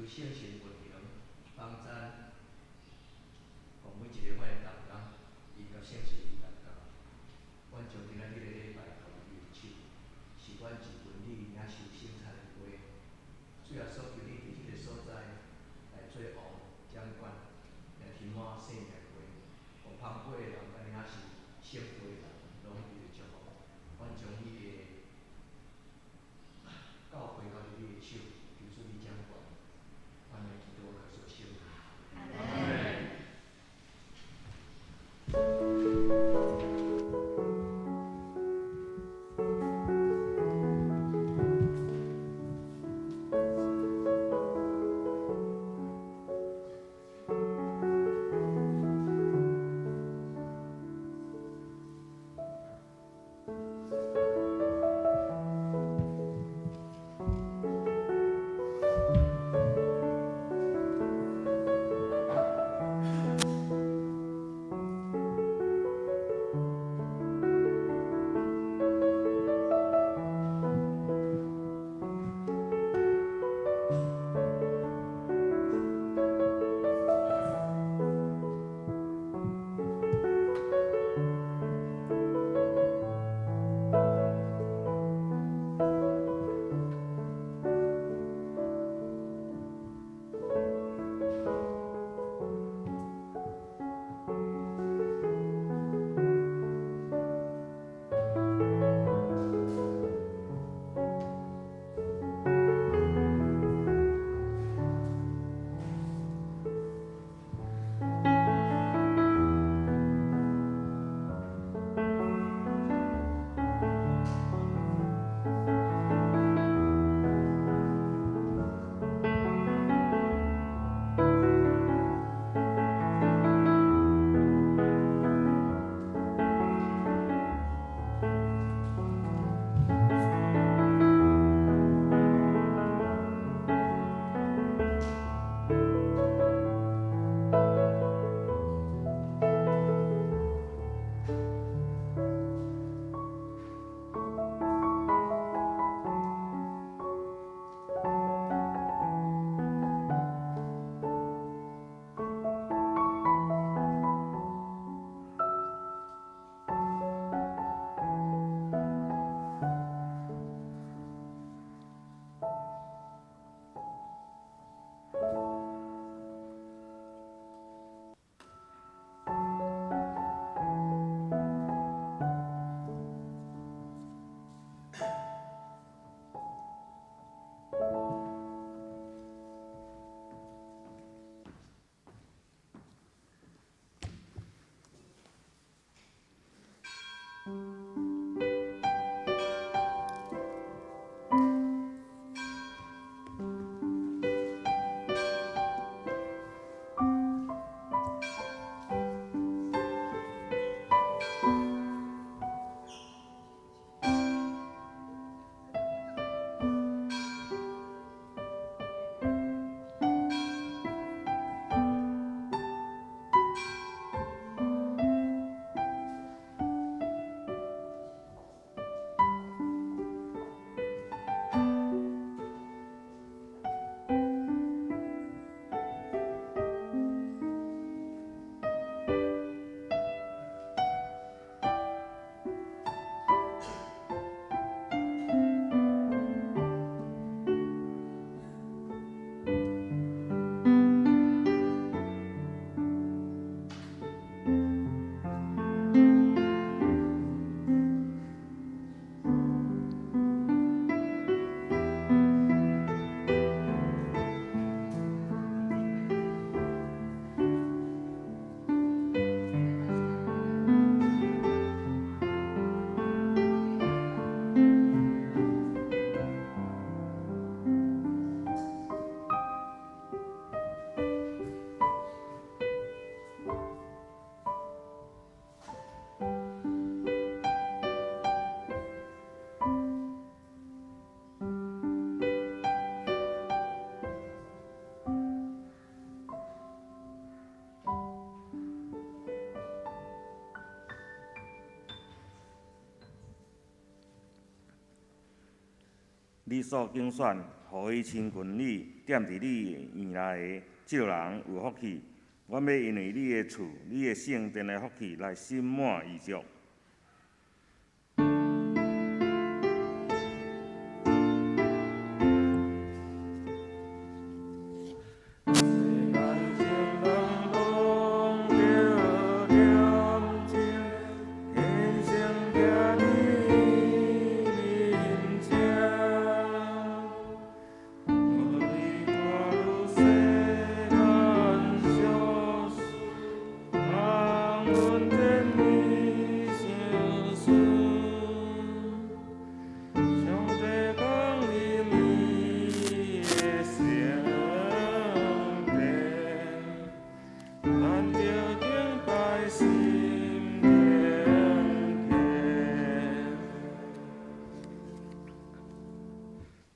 求聖神運行，幫贊，予每一个阮的同工，伊佮聖神同工。阮將今仔日的禮拜交予你的手，是阮一份你領受聖餐的杯。主耶穌，求你佇這個所在來做王掌權，來提滿聖靈的杯，予捧杯的人佮領受聖杯的人，攏得著祝福。阮將你的教會交佇你的手，求主你掌權。阮來祈禱，感謝聖名。阿門。你所揀選，予伊親近你，踮佇你院內的這號人有福氣。阮欲因為你的厝、你的聖殿的福氣來心滿意足。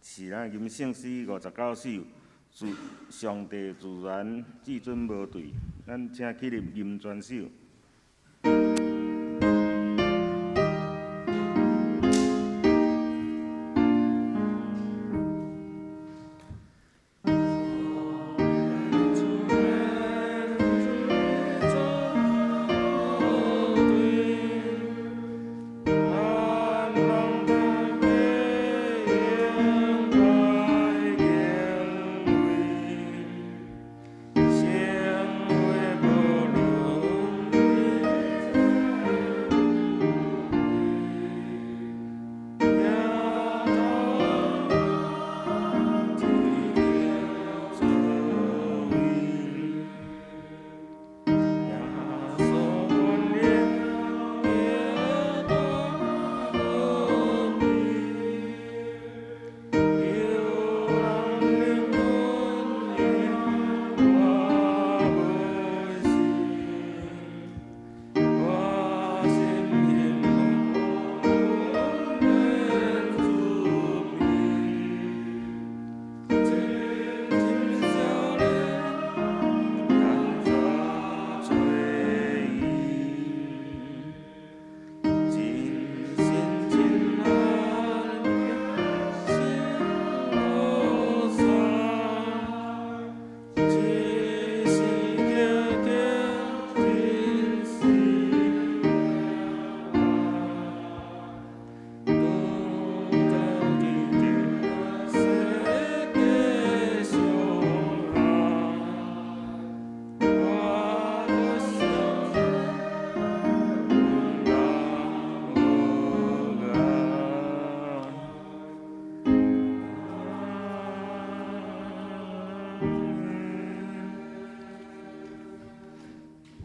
是咱吟聖詩59首，自上帝自然至尊無對，咱請起立吟全首。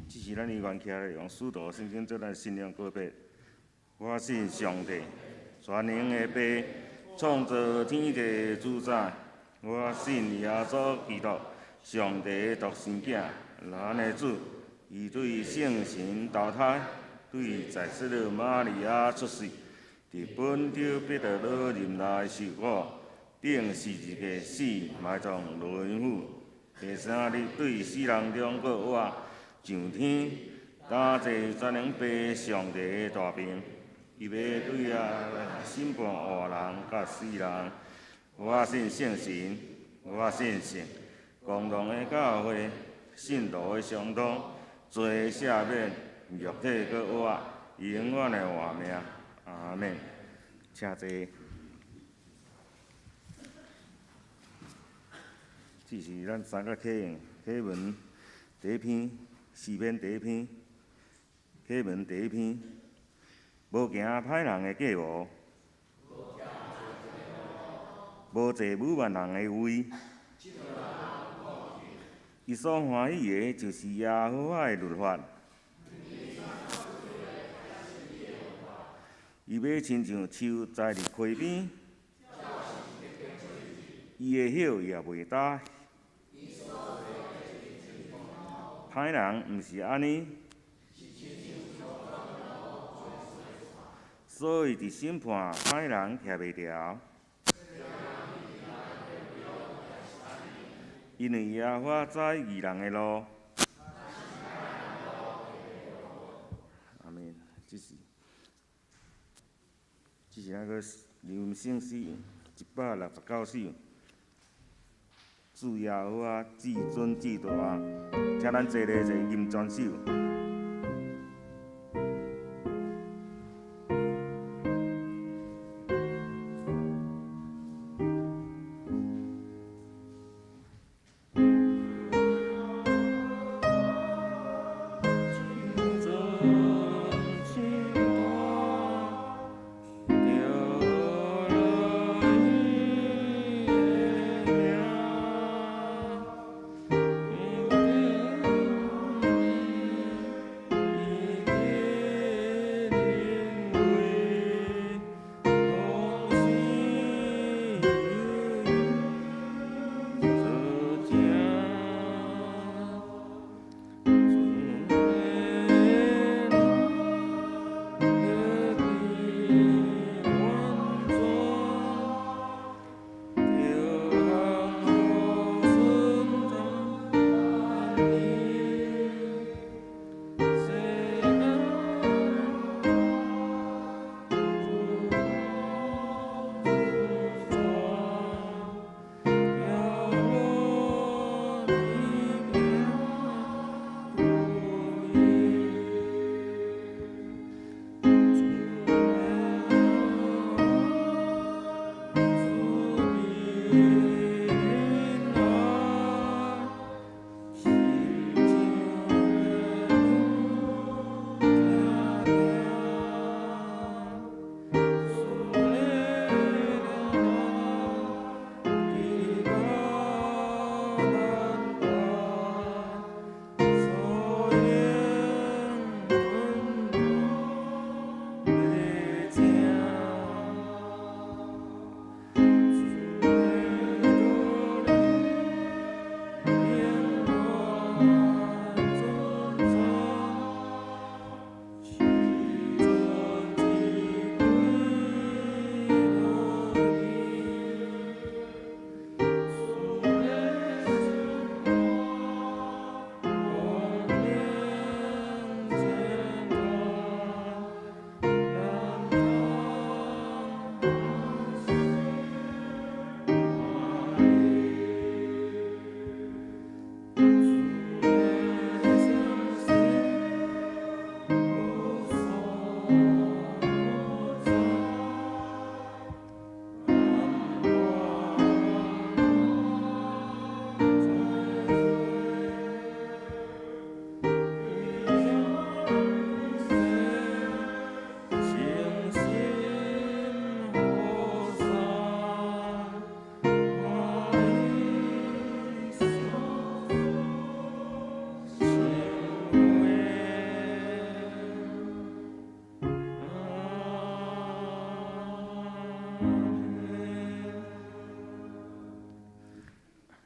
這是咱懸徛來用使徒信經做咱信仰告白。我信上帝，全能的父，創造天地主宰。我信耶穌基督，上帝獨生囝，咱的主。伊對聖神投胎，對在聖女瑪利亞出世，佇本丟彼拉多任內受苦，釘十字架死，埋葬落陰府。第三日對死人中復活，上天，擔坐全能父上帝的大爿，伊欲對遐來審判活人佮死人。我信聖神，我信聖公同的教會，聖徒的相通，罪的赦免，肉體閣活，永遠的活命。阿們。請坐。這是咱三個啟用啟文第一篇，詩篇第一篇，啟文第一篇，無行歹人的計謀，無坐侮慢人的位。伊所歡喜的，就是耶和華的律法。伊欲親像樹栽佇溪邊，伊的葉也袂焦。歹人毋是按呢，所以佇審判歹人徛袂牢。因為耶和華知義人的路。阿們，這是那個吟聖詩169首。主耶和華至尊至大，請咱齊來齊吟全首。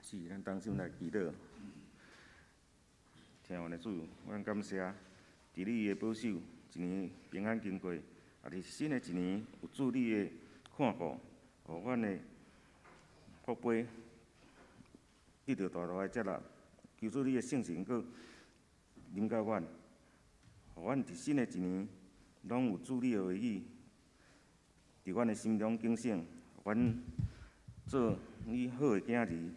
是，咱同心來祈禱。親愛的主，阮感謝佇你的保守，一年平安經過，也佇新的一年有主你的看顧，予阮的福杯得著大大的接納。求主你的聖神閣臨到阮，予阮佇新的一年攏有主你的話語佇阮的心中警醒，予阮做你好的囝兒，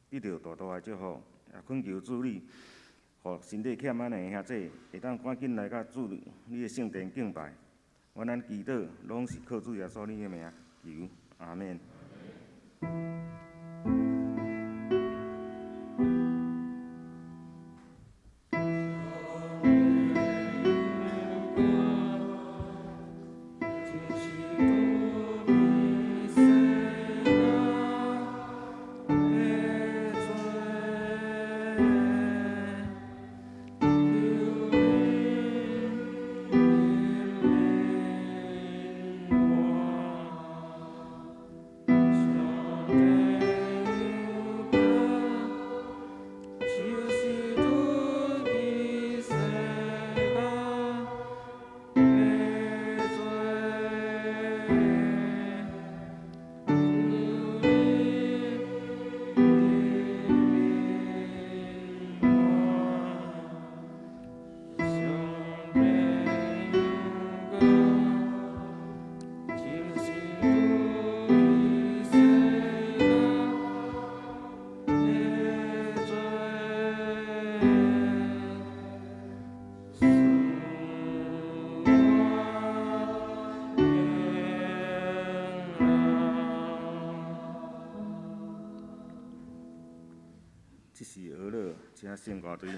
得著大大的祝福。也懇求主你，予身體欠安的兄弟會當趕緊來佮主你的聖殿敬拜。阮按呢祈禱，攏是靠主耶穌你的名求，阿們。求是俄勒，請聖歌隊。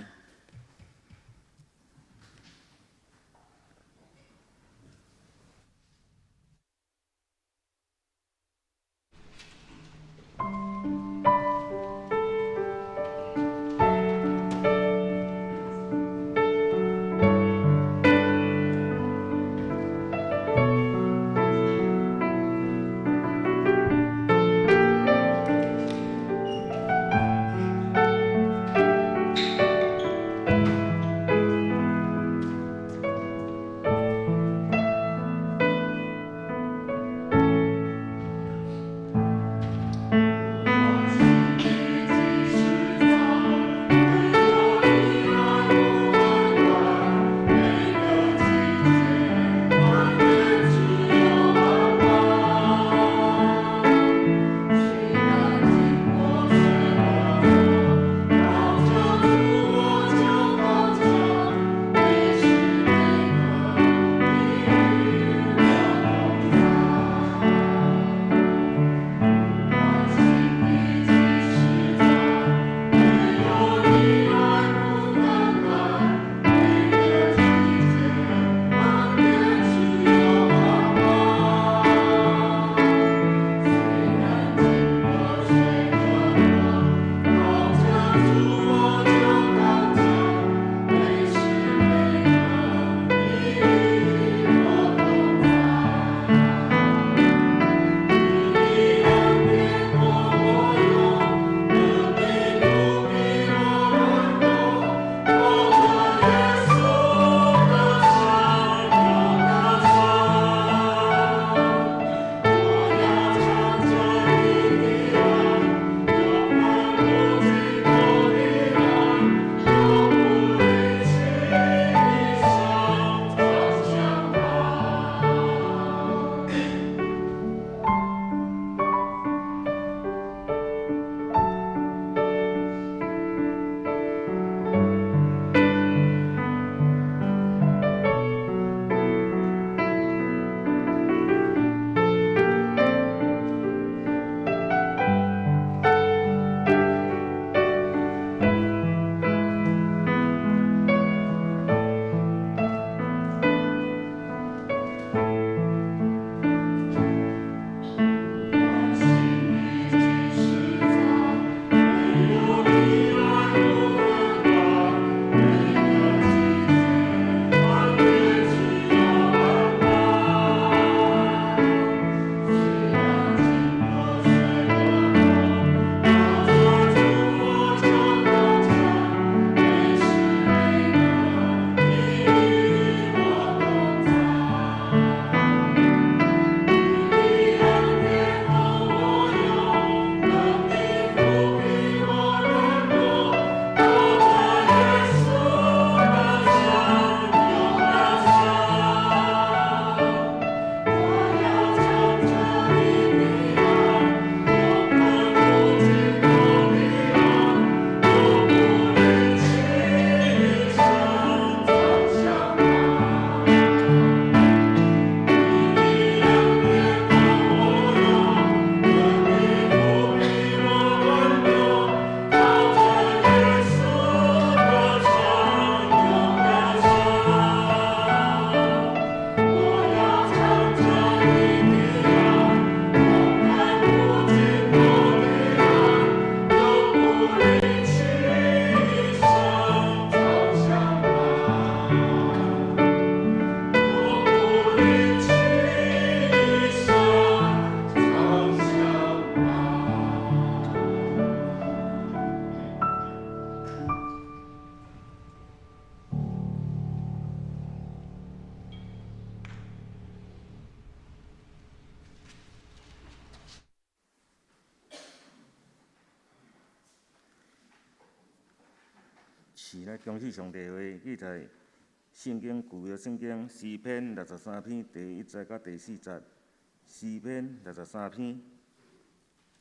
是咱恭喜上帝話，記載聖經舊約聖經詩篇六十三篇第一節到第四節。詩篇六十三篇，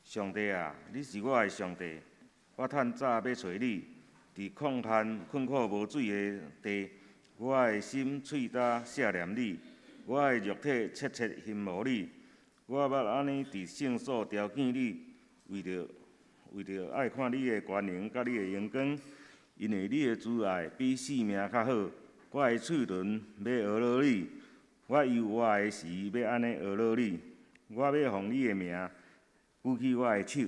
上帝啊，你是我的上帝，我趁早欲揣你，佇曠旱困苦無水的地，我的心喙焦想念你，我的肉體切切欣慕你。我欲按呢佇聖所朝見你，為著為著愛看你的權能佮你的榮光，因為你的慈愛比性命較好。我的喙唇欲呵咾你，我猶活的時欲按呢呵咾你。我欲奉你的名舉起我的手。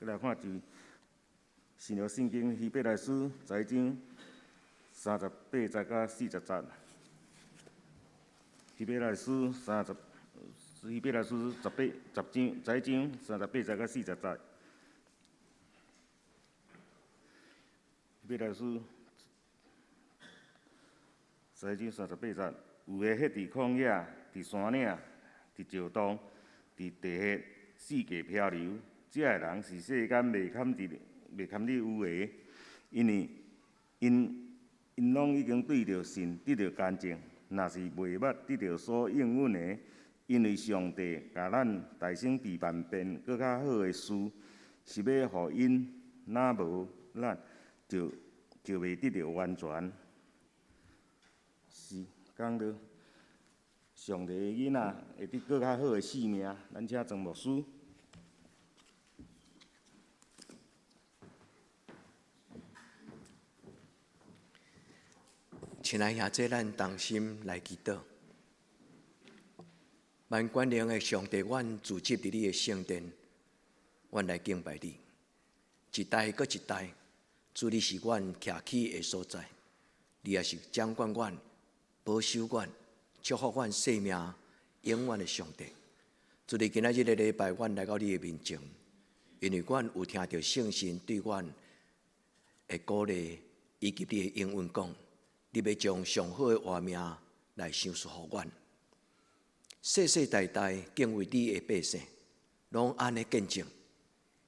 閣來看一新約聖經希伯來書十一章三十八節到四十節。希伯來書十八十章十一章三十八節到四十節。希伯來書十一章三十八節，有的歇佇曠野，佇山嶺，佇石洞，佇地穴，四界漂流。這个人是世間袂堪得、袂堪得有的，因為𪜶𪜶攏已經對著神得著乾淨，若是袂捌得著所應允的，因為上帝共咱代先備辦變閣較好的事，是欲予𪜶若無咱，就就袂得著完全。是講著上帝的囡仔會得閣較好的性命，咱請莊牧師。親愛兄弟，咱同心來祈禱。萬全能的上帝，阮聚集佇你的聖殿，阮來敬拜你。一代閣一代，主你是阮徛起的所在，你也是掌管阮、保守阮、祝福阮生命永遠的上帝。主你今仔日的禮拜，阮來到你的面前，因為阮有聽著聖神對阮的鼓勵，以及你的應允講，你欲將上好的活命來賞賜予阮。世世代代敬畏你的百姓，攏按呢見證，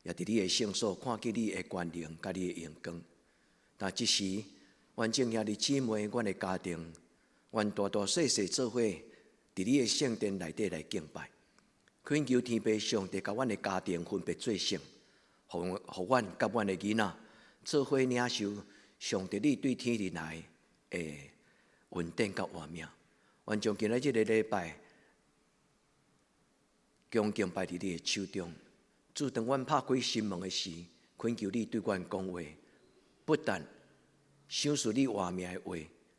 也佇你的聖所看見你的權能佮你的榮光。但這時，阮眾兄弟姊妹，阮的家庭，阮大大細細做伙，佇你的聖殿內底來敬拜，懇求天父上帝共阮的家庭分別做聖，予予阮佮阮的囡仔做伙領受上帝你對天而來的恩典佮活命。阮將今仔這個禮拜恭敬擺佇你的手中，主當阮拍開心門的時，懇求你對阮講話，不但賞賜你活命的話，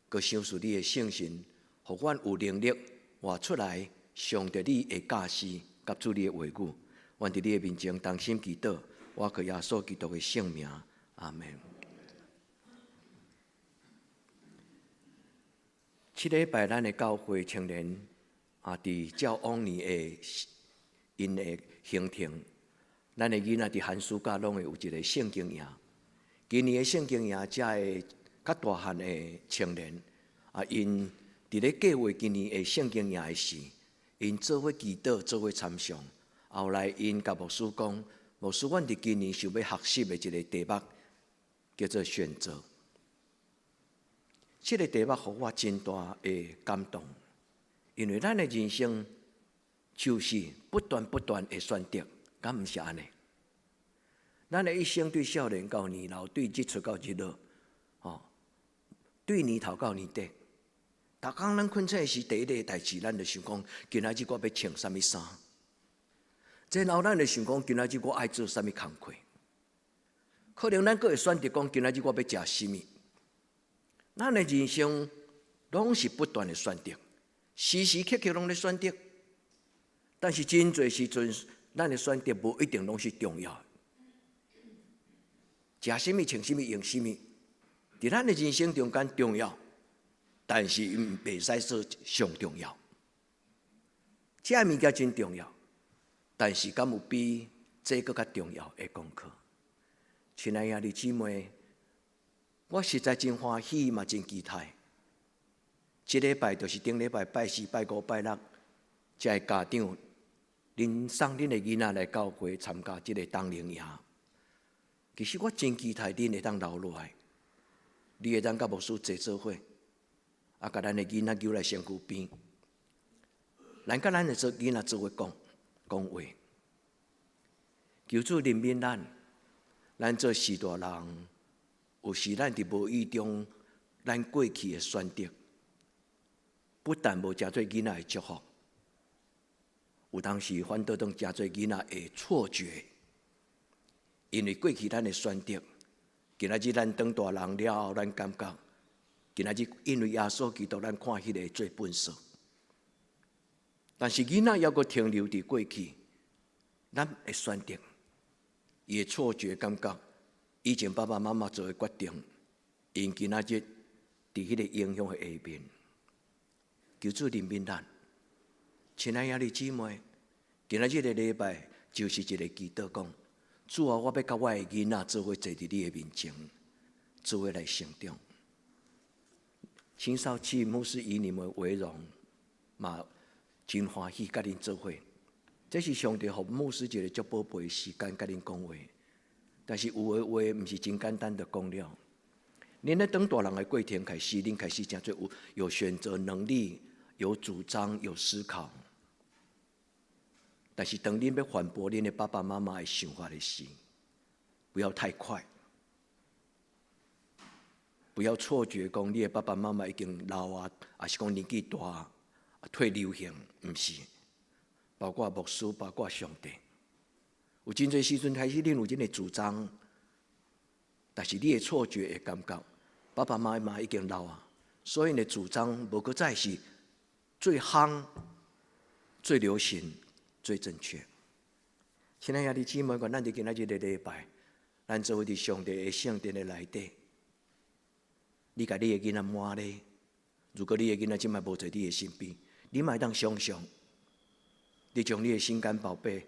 閣賞賜你的聖神，予阮有能力活出來上帝你的教示佮主你的話語。阮佇你的面前同心祈禱，我靠耶穌基督的聖名，阿們。這禮拜咱的教會青年啊，佇照往年的𪜶的行程，咱的囡仔佇寒暑假攏會有一個聖經營。今年的聖經營，遮的較大漢的青年啊，𪜶佇咧計劃今年的聖經營的時，𪜶做伙祈禱，做伙參詳。後來𪜶共牧師講，牧師，阮佇今年想欲學習的一個題目，叫做選擇。這個題目予我真大的感動，因為咱的人生就是不斷不斷的選擇，敢毋是按呢？咱的一生對少年到年老，對日出到日落，吼，對年頭到年底，逐工咱睏醒時，第一個代誌，咱就想講，今仔日我欲穿啥物衫？然後咱就想講，今仔日我愛做啥物工課？可能咱閣會選擇講，今仔日我欲食啥物？咱的人生攏是不斷的選擇，時時刻刻攏咧選擇。但是真濟時陣，咱的選擇無一定攏是重要的。食啥物、穿啥物、用啥物，佇咱的人生中間重要，但是毋袂使說上重要。這物件真重要，但是敢有比這閣較重要的功課？親愛兄弟姊妹，我實在真歡喜嘛，真期待。這禮拜就是頂禮拜拜四、拜五、拜六，這个家長，恁送恁的囡仔來教會參加這個冬令營。其實我真期待恁會當留落來，你會當佮牧師坐做伙，啊，共咱的囡仔揪來身軀邊，咱佮咱的做囡仔做伙講講話，求主憐憫咱，咱做序大人，有時咱佇無意中，咱過去的選擇，不但無成做囡仔的祝福，有當時反倒當成做囡仔的錯覺。因為過去咱的選擇，今仔日咱長大人了後，咱感覺今仔日因為耶穌基督，咱看彼个做糞埽。但是囡仔猶閣停留佇過去，咱會選擇，伊會錯覺感覺以前爸爸媽媽做的決定，𪜶今仔日佇彼个影響的下面，求主憐憫咱。親愛兄弟姊妹，今仔日的禮拜就是一个祈禱，講主啊，我欲佮我的囡仔做伙坐佇你的面前，做伙來成長。青少期牧師以你們為榮，嘛真歡喜佮恁做伙。這是上帝予牧師一个足寶貝的時間，佮恁講話。但是有的話毋是真簡單就講了。恁咧長大人的過程開始，恁開始誠濟有選擇能力、有主張、有思考。但是當恁欲反駁恁的爸爸媽媽的想法的時，不要太快，不要錯覺講你的爸爸媽媽已經老啊，抑是講年紀大，退流行，毋是。包括牧師，包括上帝，有真濟時陣開始恁有這个主張，但是你的錯覺會感覺爸爸媽媽已經老啊，所以𪜶的主張無閣再是最夯、最流行、最正確。親愛兄弟姊妹，咱佇今仔日的禮拜，咱做伙佇上帝的聖殿的內底，你共你的囡仔摸咧，如果你的囡仔這擺無佇你的身邊，你嘛會當想象，你將你的心肝寶貝，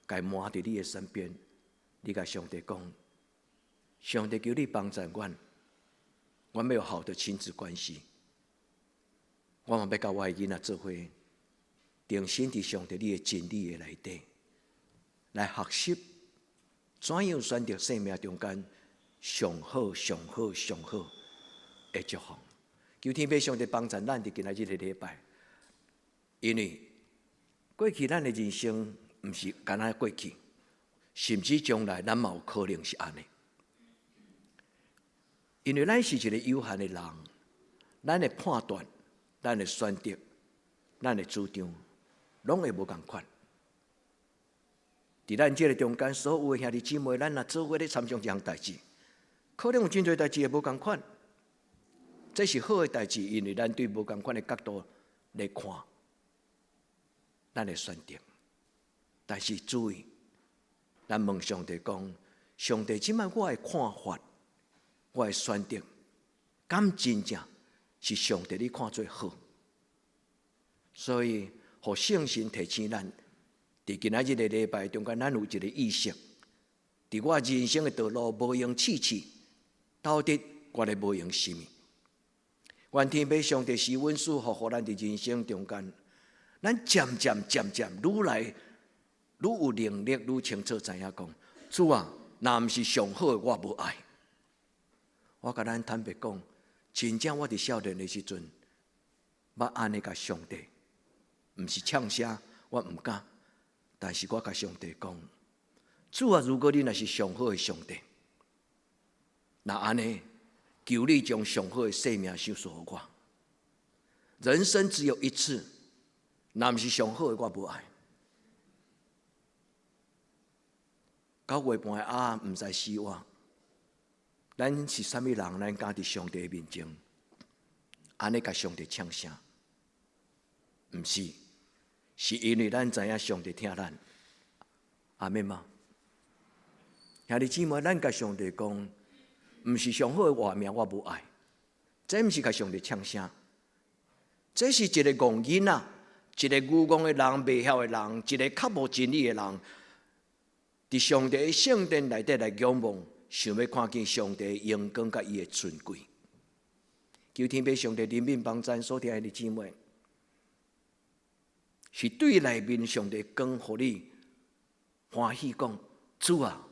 共摸佇你的身邊，你共上帝講，上帝求你幫助阮，阮欲有好的親子關係，我嘛欲佮我的囡仔做伙，定心佇上帝你的真理的內底，來學習怎樣選擇生命中間上好、上好、上好的祝福。求天父上帝幫助咱佇今仔日的禮拜，因為過去咱的人生毋是干焦過去，甚至將來咱嘛有可能是按呢。因為咱是一個有限的人，咱的判斷、咱的選擇、咱的主張，攏會無仝款。佇咱這个中間，所有的兄弟姊妹，咱若做伙咧參詳這項代誌，可能有真濟代誌會無仝款。這是好的代誌，因為咱對無仝款的角度來看，咱會選擇。但是注意，咱問上帝講：上帝，這擺我的看法，我的選擇，敢真正是上帝你看做好？所以，予聖神提醒咱，佇今仔日的禮拜中間，咱有一個意識，佇我人生的道路無閒試試，到底我咧無閒啥物？願天父上帝施恩賜福，予咱佇人生中間，咱漸漸漸漸愈來愈有能力，愈清楚知影講，主啊，若毋是上好的，我無愛。我共咱坦白講，真正我佇少年的時陣，捌按呢共上帝，毋是嗆聲，我毋敢。但是我共上帝講，主啊，如果你若是上好的上帝，若按呢，求你將上好的生命賞賜予我。人生只有一次，若毋是上好的，我無愛。9月半的暗毋知死活，咱是啥物人？咱敢佇上帝面前，按呢共上帝嗆聲？毋是，是因為咱知影上帝疼咱。阿們嗎？兄弟姊妹，咱共上帝講，毋是上好的活命，我無愛。這毋是共上帝嗆聲，這是一個戇囡仔，一個愚戇的人，袂曉的人，一個較無真理的人，佇上帝的聖殿內底來仰望，想欲看見上帝的榮光佮伊的尊貴。求天父上帝憐憫幫贊所聽的姊妹，是對內面上帝光予你歡喜講，主啊，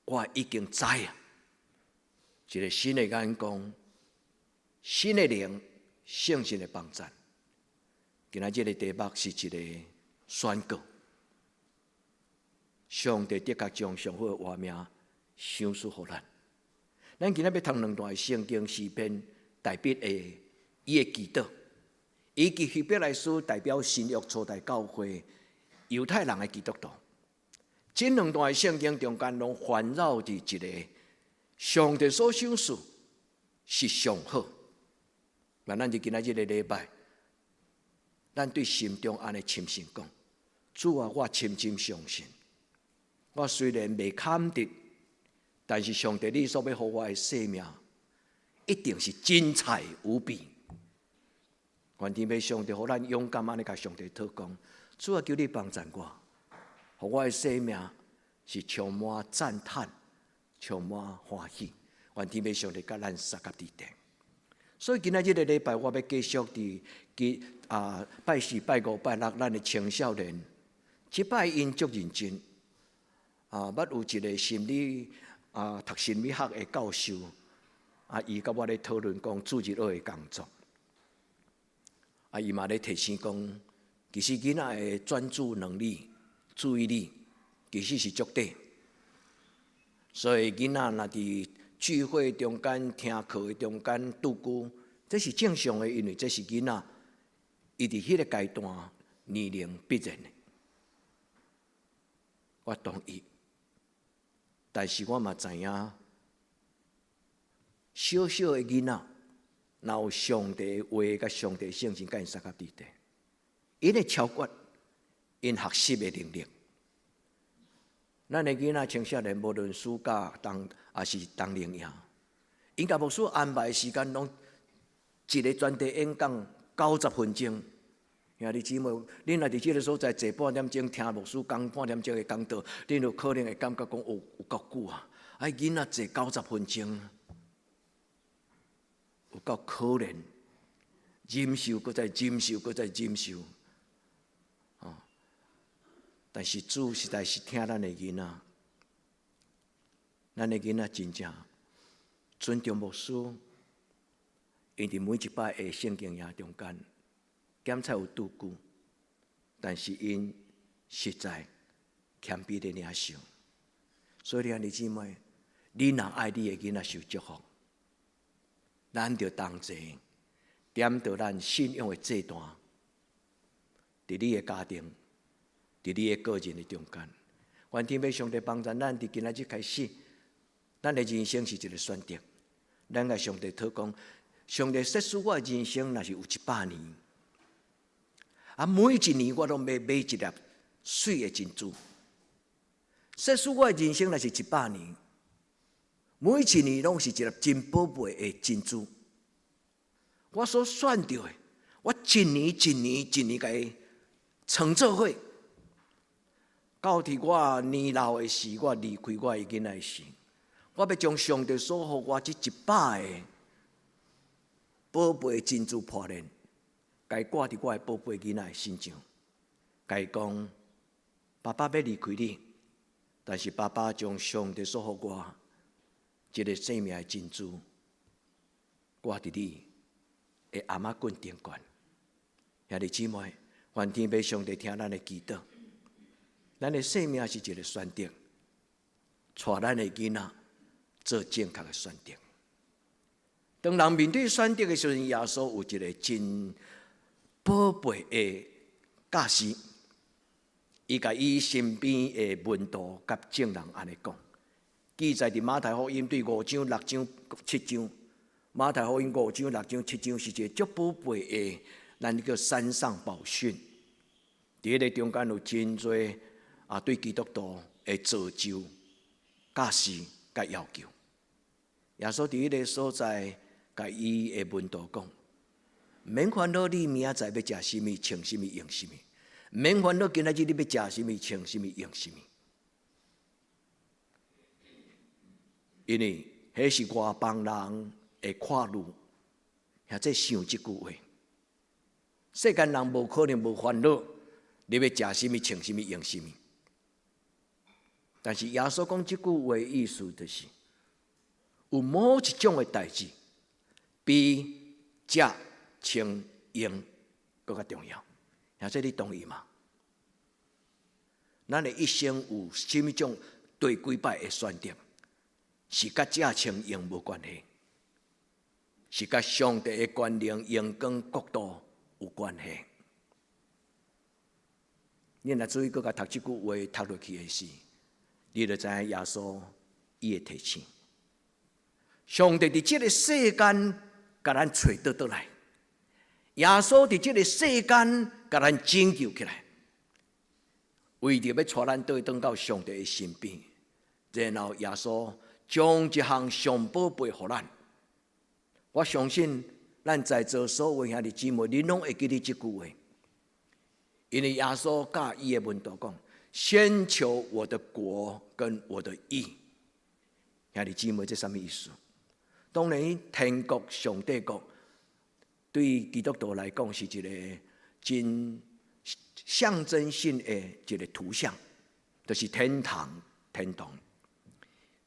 我已經知啊，一個新的眼光、新的靈、聖神的幫贊。今仔這个題目是一個宣告，上帝的確將上好的活命賞賜予咱。咱今仔欲讀兩段聖經詩篇，大衛的伊的祈禱，以及希伯來書代表新約初代教會猶太人的基督徒。這兩段聖經中間攏環繞佇一个上帝所賞賜是上好。那咱佇今仔日个禮拜，咱對心中按呢深信講：主啊，我深深相信，我雖然袂堪得，但是上帝你所欲予我的生命，一定是精彩無比。願天父上帝予咱勇敢按呢共上帝禱告，主啊，求你幫贊我，予我的生命是充滿讚嘆、充滿歡喜。願天父上帝佮咱相佮佇頂。所以今仔日个禮拜，我欲繼續佇記啊拜四、拜五、拜六，咱的青少年，這擺𪜶足認真啊，捌有一个心理啊讀心理學的教授啊，伊佮我咧討論講主日學的工作。啊，伊嘛咧提醒講，其實囡仔的專注能力、注意力，其實是足短。所以囡仔若佇聚會中間、聽課的中間拄久，這是正常的，因為這是囡仔伊佇彼个階段年齡必然的。我同意，但是我嘛知影，小小的囡仔，若有上帝話佮上帝聖神佮𪜶相佮佇底，𪜶會超越𪜶學習的能力。咱的囡仔青少年，無論暑假、冬抑是冬令營，𪜶共牧師安排時間，攏一个專題演講90分鐘。兄弟姊妹，恁若佇這个所在坐半點鐘聽牧師講半點鐘的講道，恁有可能會感覺講哦有夠久啊！啊，囡仔坐九十分鐘，有夠可憐，忍受，閣再忍受，閣再忍受。哦，但是主實在是疼咱的囡仔，咱的囡仔真正尊重牧師，𪜶佇每一擺的聖經營中間，檢查有拄久，但是𪜶實在謙卑的領受。所以兄弟姊妹，你若愛你的囡仔受祝福，咱著同齊點著咱信仰的祭壇，佇你的家庭，佇你的個人的中間，願天父上帝幫助咱，佇今仔日開始，咱的人生是一个選擇。咱共上帝禱告，上帝設使我的人生若是有100年，啊，每一年我攏欲買一粒媠的珍珠。設使我的人生若是一百年，每一年攏是一粒真寶貝的珍珠。我所選著的，我一年一年一年共伊創做伙，到佇我年老的時，我離開我的囡仔時，我欲將上帝所予我這100個寶貝珍珠破鏈，共伊掛佇我的寶貝囡仔的身上，共伊講：爸爸欲離開你，但是爸爸將上帝所予我這个生命的珍珠掛佇你的頷仔頸頂懸。兄弟姊妹，願天父上帝聽咱的祈禱，咱的生命是一个選擇，帶咱的囡仔做正確的選擇。當人面對選擇的時陣，耶穌有一个真寶貝的教示，伊共伊身邊的門徒佮眾人按呢講，記載佇馬太福音對五章、六章、七章。馬太福音五章、六章、七章是一个足寶貝的，咱叫山上寶訓。佇彼个中間有真濟啊，對基督徒的造就、教示佮要求。耶穌佇彼个所在，共伊的門徒講：免煩惱你明仔載欲食啥物、穿啥物、用啥物；免煩惱今仔日你欲食啥物、穿啥物、用啥物。因為彼是外邦人會看慮，或者想這句話。世間人無可能無煩惱，你欲食啥物、穿啥物、用啥物。但是耶穌講這句話意思就是，有某一種的代誌，比食、穿、用閣較重要。兄弟，你同意嗎？咱的一生有啥物種第幾擺的選擇，是佮食穿用無關係，是佮上帝的權能、榮光、國度有關係。你若注意，閣共讀這句話讀落去的時，你就知影耶穌伊的提醒。上帝佇這个世間共咱揣倒轉來，耶穌佇這个世間共咱拯救起來，為著欲帶咱倒轉到上帝的身邊，然後耶穌將一項上寶貝予咱。我相信咱在座所有兄弟姊妹，恁攏會記得這句話，因為耶穌佮伊的門徒講：先求我的國跟我的義。兄弟姊妹，這啥物意思？當然，天國、上帝國對基督徒來講是一个真象徵性的一个圖像，就是天堂、天堂。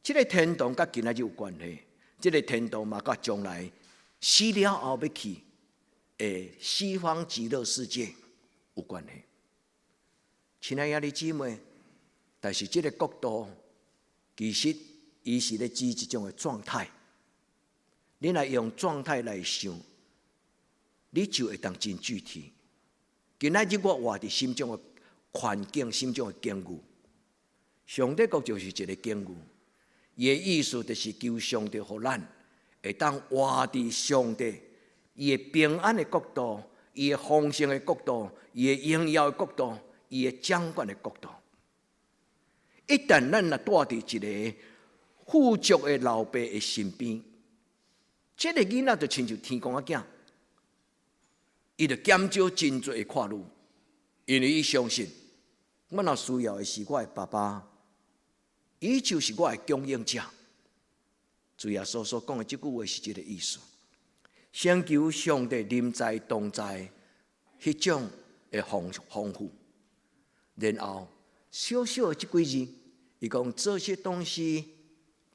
這个天堂佮今仔日有關係，這个天堂嘛佮將來死了後欲去的西方極樂世界有關係。親愛的兄弟姊妹，但是這个國度其實伊是咧指一種的狀態。你若用狀態來想，你就會當真具體。今仔日我活佇啥物種的環境、啥物種的境遇，上帝國就是一个境遇。伊的意思就是求上帝予咱會當活佇上帝伊的平安的國度、伊的豐盛的國度、伊的榮耀的國度、伊的掌管的國度。一旦咱若住佇一个富足的老爸的身邊，這个囡仔就親像天公仔囝，伊就減少真濟的看慮，因為伊相信，我若需要的是我的爸爸，伊就是我的供應者。主耶穌所講的這句話是這个意思。先求上帝臨在同在，彼種的豐豐富，然後小小的這幾字，伊講這些東西，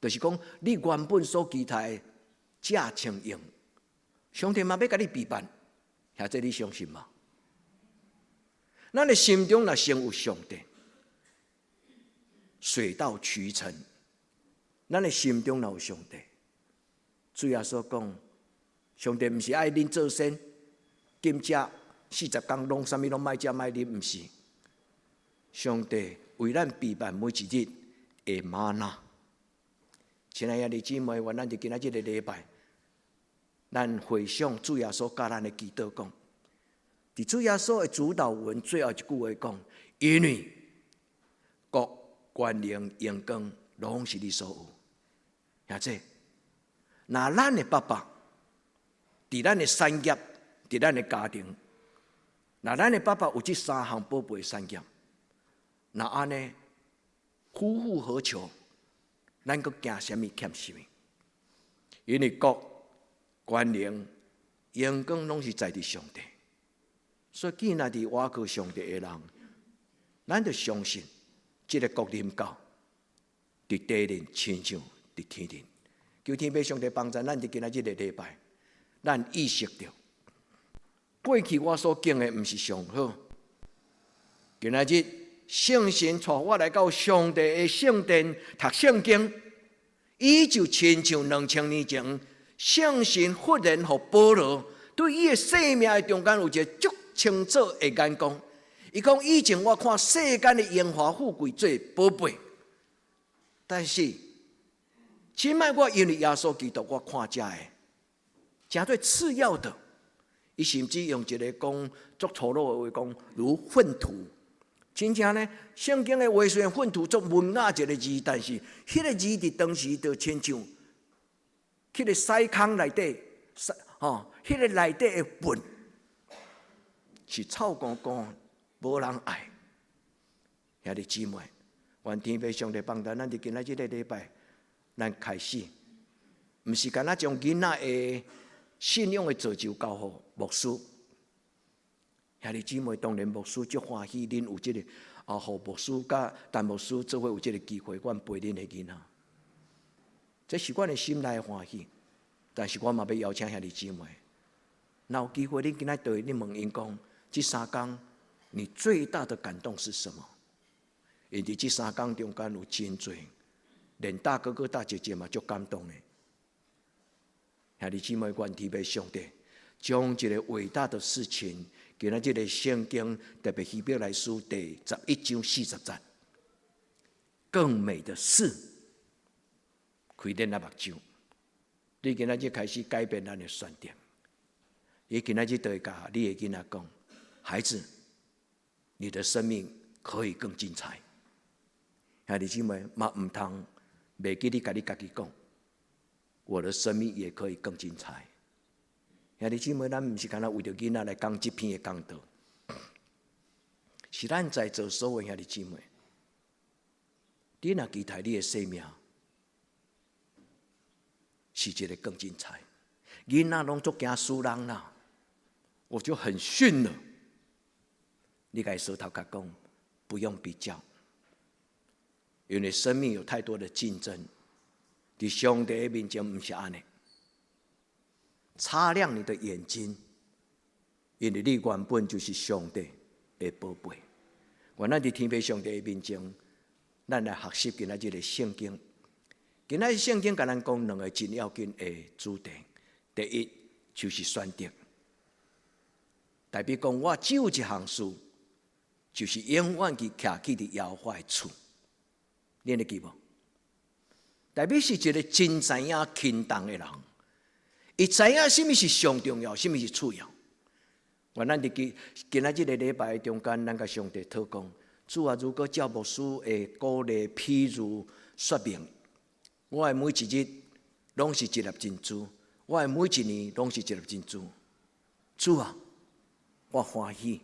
就是講你原本所期待的食穿用，上帝嘛欲共你備辦，兄弟你相信嗎？咱的心中若先有上帝，水到渠成。咱的心中若有上帝，主耶穌講，上帝毋是愛恁做仙，禁食40工，攏啥物攏莫食莫啉，毋是。上帝為咱備辦每一日的嗎哪。親愛的兄弟姊妹，願咱佇今仔這个禮拜，咱回想主耶穌教咱的祈禱講，佇主耶穌的主禱文最後一句話講，因為國、權能、榮光，攏是你所有。兄弟，若咱的爸爸佇咱的產業，佇咱的家庭，若咱的爸爸有這三項寶貝產業，若按呢，夫復何求？咱閣驚啥物欠啥物？因為國、權能、榮光攏是在佇上帝，所以既然佇倚靠上帝的人，咱就相信這个國臨到，佇地面親像佇天頂。求天父上帝幫助咱佇今仔這个禮拜，咱意識著過去我所經的毋是上好。今仔日聖神帶我來到上帝的聖殿讀聖經，伊就親像2000年前聖神忽然予保羅對伊的生命的中間有一个足清楚的眼光。伊講以前我看世間的榮華富貴做寶貝，但是這擺我因為耶穌基督，我看這个誠做次要的。伊甚至用一个講足粗魯的話講，如糞土。真正呢，聖經的話雖然糞土足文雅一个字，但是彼个字佇當時就親像彼个屎坑內底，吼，彼个內底的糞是臭糊糊，無人愛。兄弟姊妹，願天父上帝幫助咱佇今仔這个禮拜，咱開始，毋是干焦將囡仔的信仰的造就交予牧師。兄弟姊妹，當然牧師足歡喜，恁有這个啊，予牧師佮陳牧師做伙有這个機會，阮陪恁的囡仔，這是阮的心內歡喜。但是我嘛欲邀請兄弟姊妹，若有機會，恁今仔對恁問𪜶講，這3工你最大的感動是什麼？因佇這3工中間有真濟，連大哥哥大姐姐嘛足感動的。兄弟姊妹，願天父上帝將這个偉大的事情，今仔這个聖經特別希伯來書第11章40節，更美的事。開恁的目睭，你今仔日開始改變咱的選擇。你今仔日就會共你的囡仔講：孩子，你的生命可以更精彩。兄弟姊妹嘛，毋通袂記你共你家己講，我的生命也可以更精彩。兄弟姊妹，咱毋是干焦為著囡仔來講這篇的講道，是咱在座所有兄弟姊妹，你若期待你的生命是一個更精彩，囡仔攏足驚輸人啦，我就很遜了。你共伊相頭殼講，不用比較，因為生命有太多的競爭，佇上帝的面前毋是按呢。擦亮你的眼睛，因為你原本就是上帝的寶貝。願咱佇天父上帝的面前，咱來學習今仔日的聖經。今仔日聖經共咱講兩个真要緊的主題。第一就是選擇，代表講我只有一項事，就是永遠去徛起佇耶和華的厝。你會記無？代表是一个真知影輕重的人，伊知影啥物是上重要，啥物是次要。願咱佇今今仔這个禮拜中間，咱共上帝禱告，主啊，如果照牧師的鼓勵、譬如說明，我的每一日攏是一粒珍珠，我的每一年攏是一粒珍珠。主啊，我歡喜，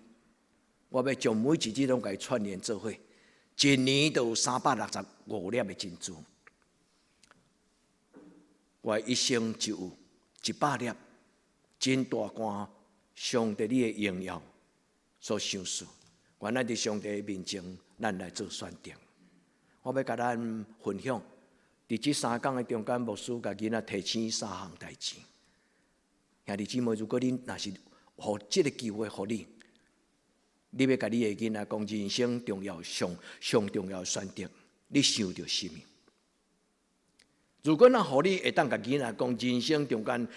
我欲將每一日攏共伊串聯做伙，一年就有365粒的珍珠。我一生就有100粒真大罐，上帝你的榮耀所賞賜。願咱佇上帝的面前，咱來做選擇。我欲共咱分享，佇這3工的中間，牧師共囡仔提醒三項代誌。兄弟姊妹，如果恁若是予這个機會予你，你欲共你的囡仔講人生重要、上上重要的選擇，你想著啥物？如果若予你會當共囡仔講人生中間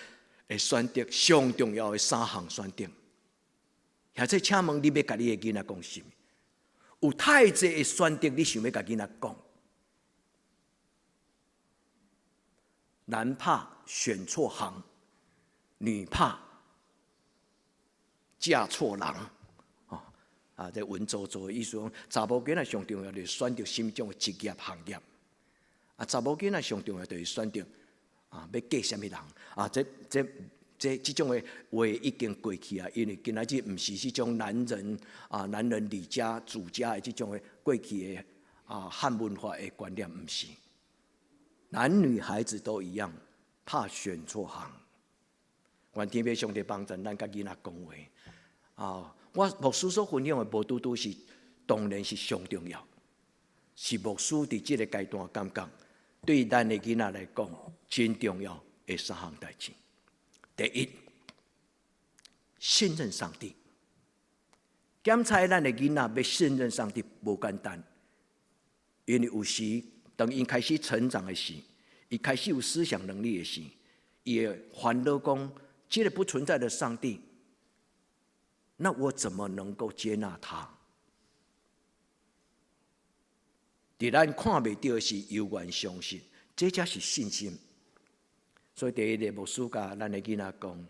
的選擇上重要的三項選擇，或者請問你欲共你的囡仔講啥物？有太濟的選擇，你想欲共囡仔講？男怕選錯行，女怕嫁錯郎。啊，這文縐縐的意思講，查某囡仔上重要就是選擇啥物種的職業行業。啊，查某囡仔上重要就是選擇啊，欲嫁啥物人啊？這、這、這這種的話已經過去啊，因為今仔日毋是彼種男人啊，男人理家主家的這種的過去的啊漢文化的觀念，毋是。男女孩子都一樣，怕選錯行。願天父上帝幫助咱共囡仔講話啊！我牧師所分享的無拄拄是，當然是上重要，是牧師佇這个階段感覺對咱的囡仔來講真重要的三項代誌。第一，信任上帝。檢查咱的囡仔欲信任上帝無簡單，因為有時當𪜶開始成長的時，伊開始有思想能力的時，伊會煩惱講：這个不存在的上帝，那我怎麼能夠接納他？佇咱看袂著的時，猶原相信，這才是信心。所以第一个牧師共咱的囡仔講：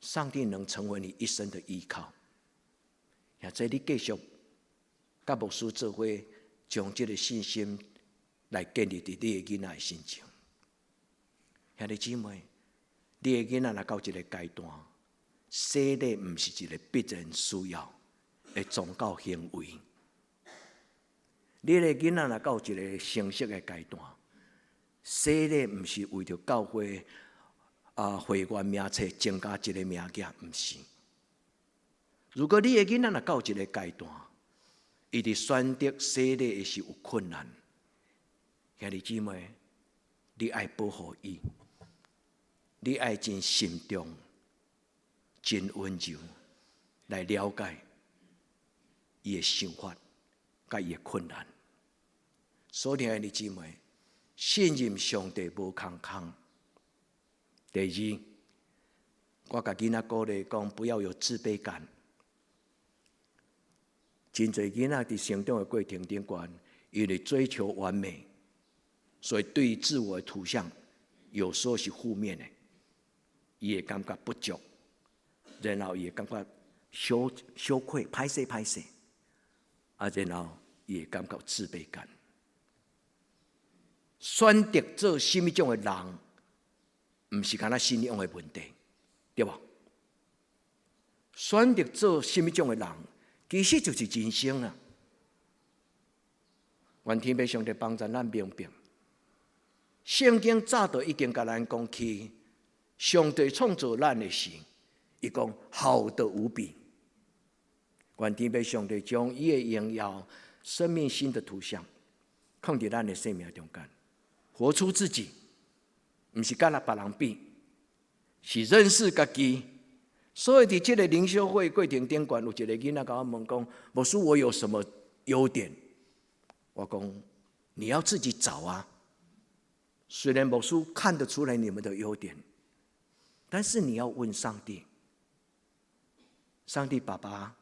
上帝能成為你一生的依靠。或者你繼續佮牧師做伙，將這个信心來建立佇你的囡仔的身上。兄弟姊妹，你的囡仔若到一个階段，洗禮毋是一个必然需要的宗教行為。你的囡仔若到一个成熟的階段，洗禮毋是為著教會啊會員名冊增加一个名額，毋是。如果你的囡仔若到一个階段，伊佇選擇洗禮的時有困難，兄弟姊妹，你愛保護伊，你愛真慎重、真溫柔來了解伊的想法，佮伊的困難。所以，兄弟姊妹，信任上帝無空空。第二，我共囡仔鼓勵講，不要有自卑感。真濟囡仔佇成長的過程頂懸，因為追求完美，所以對自我的圖像有時候是負面的，伊會感覺不足，然後伊會感覺羞愧，歹勢歹勢，啊，然後伊會感覺自卑感。選擇做啥物種的人，毋是干焦信仰的問題，對無？選擇做啥物種的人，其實就是人生啊。願天父上帝幫助咱明白，聖經早就已經共咱講起，上帝創造咱的時，伊講好得無比。願天父上帝將伊的榮耀、生命新的圖像，放佇咱的生命中間，活出自己，毋是佮別人比，是認識家己。所以佇這個靈修會過程頂懸，有一個囡仔共我問講：牧師，我有什麼優點？我講，你要自己找啊。雖然牧師看得出來你們的優點，但是你要問上帝：上帝爸爸，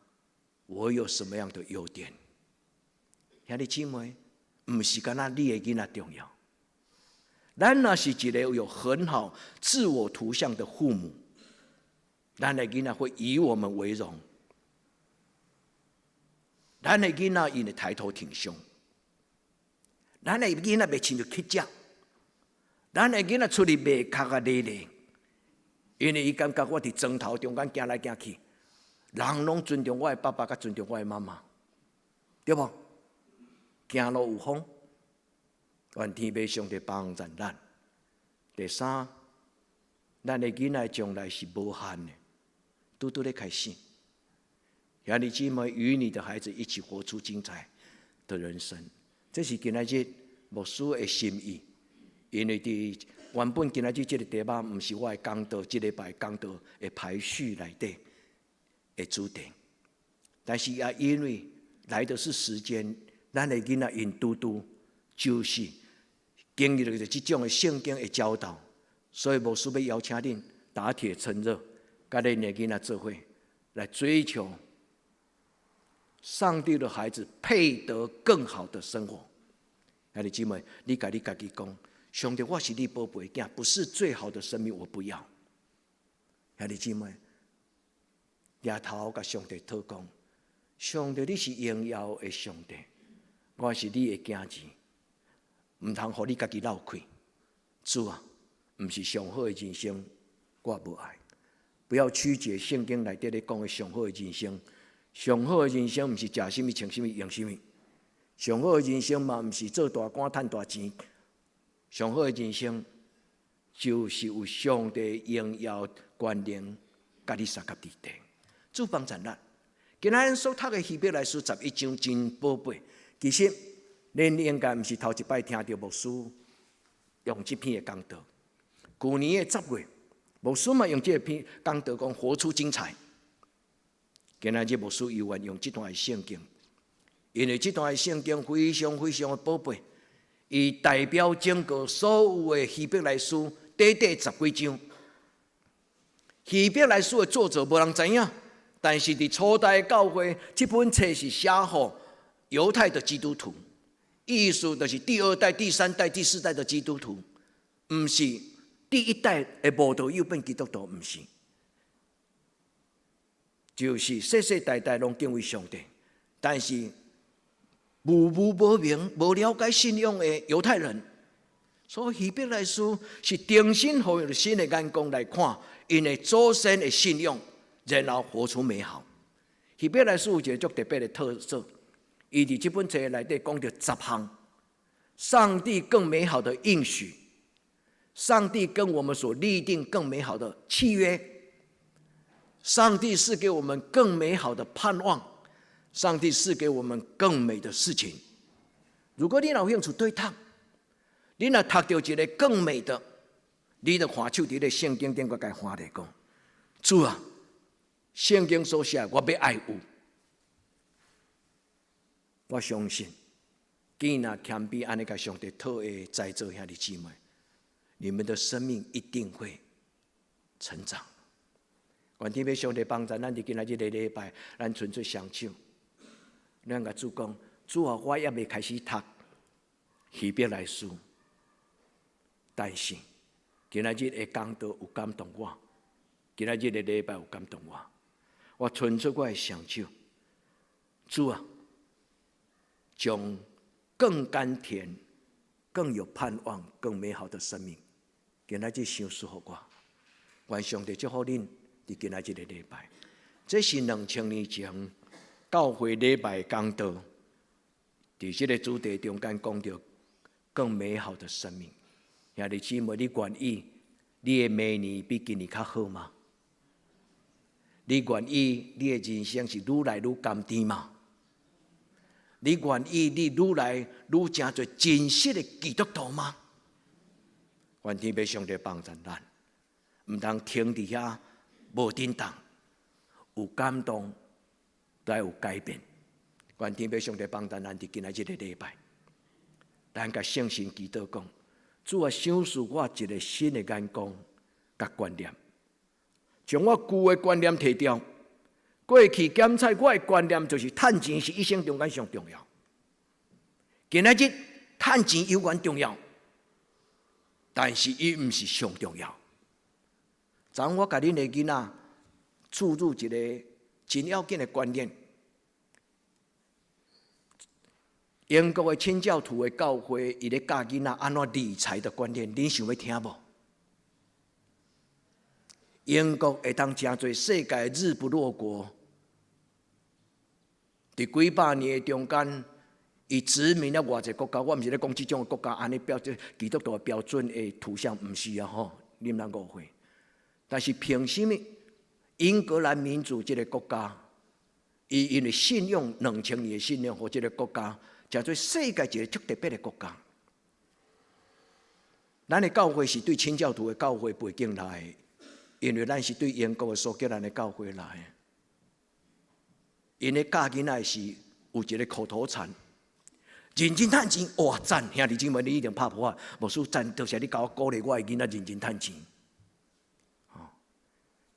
我有什麼樣的優點？兄弟姊妹，毋是干焦你的囡仔重要。咱若是一個有很好自我圖像的父母，咱的囡仔會以我們為榮。咱的囡仔𪜶會抬頭挺胸。咱的囡仔袂親像乞食，咱的囡仔出去袂較較咧咧，因為伊感覺我佇床頭中間行來行去，人攏尊重我的爸爸，佮尊重我的媽媽，對無？行路有風，願天父上帝幫助咱。第三，咱的囡仔將來是無限的，拄拄咧開始。兄弟姊妹與你的孩子一起活出精彩的人生。這是今仔日牧師的心意，因為佇原本今仔日這個題目毋是我的講道，這禮拜講道的排序內底的主題，但是也因為來的是時間，咱的囡仔𪜶拄拄就是經歷了這種的聖經的教導，所以牧師欲邀請恁打鐵趁熱，佮恁的囡仔做伙來追求上帝的孩子配得更好的生活。兄弟姊妹，你共你家己講，上帝，我是你寶貝囝，不是最好的生命，我不要。兄弟姊妹，舉頭共上帝禱告，上帝，你是榮耀的上帝，我是你的囝兒，毋通予你家己落氣。主啊，毋是上好的人生，我無愛。不要曲解聖經內底咧講的上好的人生。上好的人生毋是食啥物、穿啥物、用啥物。上好的人生嘛，毋是做大官、趁大錢。上好的人生就是有上帝榮耀權能，佮你相佮佇底。主幫助咱。今仔日所讀的希伯來書11章真寶貝。其實，恁應該毋是頭一擺聽著牧師用這篇的講道。舊年的10月，牧師嘛用這篇講道講活出精彩。今仔日牧師猶原用這段的聖經，因為這段的聖經非常非常的寶貝，伊代表整個所有的希伯來書短短十幾章。希伯來書的作者無人知影，但是佇初代教會，這本冊是寫予猶太的基督徒，意思就是第二代、第三代、第四代的基督徒，毋是第一代的慕道友變基督徒，毋是，就是世世代代攏敬畏上帝，但是無無無明、無了解信仰的猶太人，所以希伯來書是重新予用新的眼光來看，𪜶的祖先的信仰，然後活出美好。希伯來書有一個足特別的特色，伊佇這本冊內底講著十項上帝更美好的應許，上帝跟我們所立定更美好的契約，上帝賜給我們更美好的盼望，上帝賜給我們更美的事情。如果你若有興趣對讀，你若讀著一個更美的，你就看手佇咧聖經頂閣共翻來講，主啊，聖經所寫，我欲愛有。我相信，既然謙卑按呢共上帝討的在座兄弟姊妹，你們的生命一定會成長。願天父上帝幫助咱佇今仔日個禮拜，咱伸出雙手，咱共主講：主啊，我猶未開始讀，希伯來書。但是今仔日的講道有感動我，今仔日的禮拜有感動我，我伸出我的雙手，主啊，將更甘甜、更有盼望、更美好的生命，今仔日賞賜予我。願上帝祝福恁佇今仔日的禮拜。這是2000年前教會禮拜講道，佇這個主題中間講著更美好的生命。兄弟姊妹，你願意你的明年比今年較好嗎？你願意你的人生是愈來愈甘甜嗎？你願意你愈來愈成做真實的基督徒嗎？願天父上帝幫助咱，毋通停佇遐無振動，有感動，來有改變。願天父上帝幫助咱佇今仔這個禮拜，咱共聖神祈禱講：主啊，賞賜我一個新的眼光佮觀念，將我舊的觀念提掉。過去檢採我的觀念就是趁錢是一生中間上重要。今仔日趁錢猶原重要，但是伊毋是上重要。昨昏我共恁的囡仔注入一個真要緊的觀念。英國的清教徒的教會，伊咧教囡仔按怎理財的觀念，恁想欲聽無？英國會當成做世界日不落國，佇幾百年的中間，伊殖民了偌濟國家，我毋是咧講這種國家按呢標準基督徒的標準的圖像，毋是啊吼，你毋通誤會。但是憑啥物？英格蘭民族這個國家，伊因為信仰2000年的信仰，予這個國家成做世界一個足特別的國家。咱的教會是對清教徒的教會背景來的，因為咱是對英國的蘇格蘭的教會來的。𪜶咧教囡仔時有一個口頭禪：認真趁錢，哇讚！兄弟姊妹，你一定拍噗仔，牧師讚，多謝你共我鼓勵我的囡仔認真趁錢。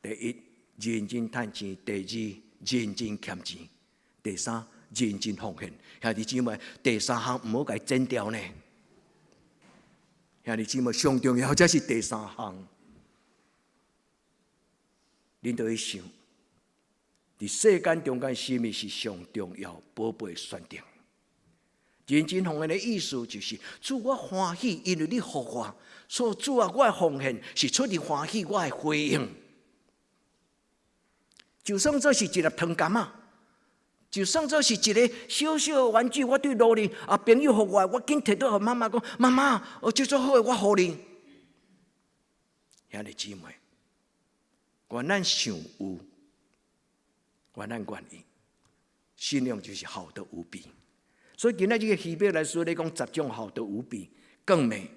第一，認真趁錢；第二，認真儉錢；第三，認真奉獻。兄弟姊妹，第三項毋好共伊剪掉呢。兄弟姊妹，上重要才是第三項。恁著去想，佇世間中間，啥物是上重要、寶貝選擇？認真奉獻的意思就是，主我歡喜，因為你予我，所以主啊，我的奉獻是出自歡喜，我的回應。就算這是一粒糖柑仔，就算這是一個小小的玩具，我對路裡啊朋友予我，我緊提倒予媽媽講：媽媽，我這足好的，我予你。兄弟姊妹，願咱想有，願咱願意，信仰就是好得無比。所以今仔這個希伯來書咧講十種好得無比，更美，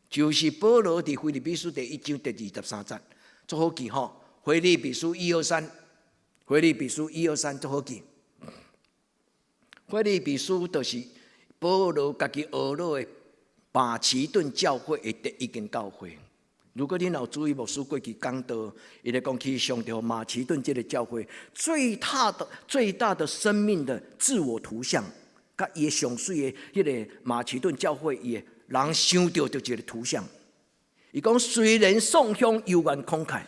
就是保羅佇腓立比書第一章第23節，足好記吼。腓立比書一二三，腓立比書一二三足好記。腓立比書就是保羅家己學落的馬其頓教會的第一間教會。如果恁有注意牧師過去講道，伊咧講去上著馬其頓這個教會最大的、最大的生命的自我圖像，佮伊的上媠的彼個馬其頓教會，伊的人想著就一個圖像。伊講雖然喪鄉猶原慷慨，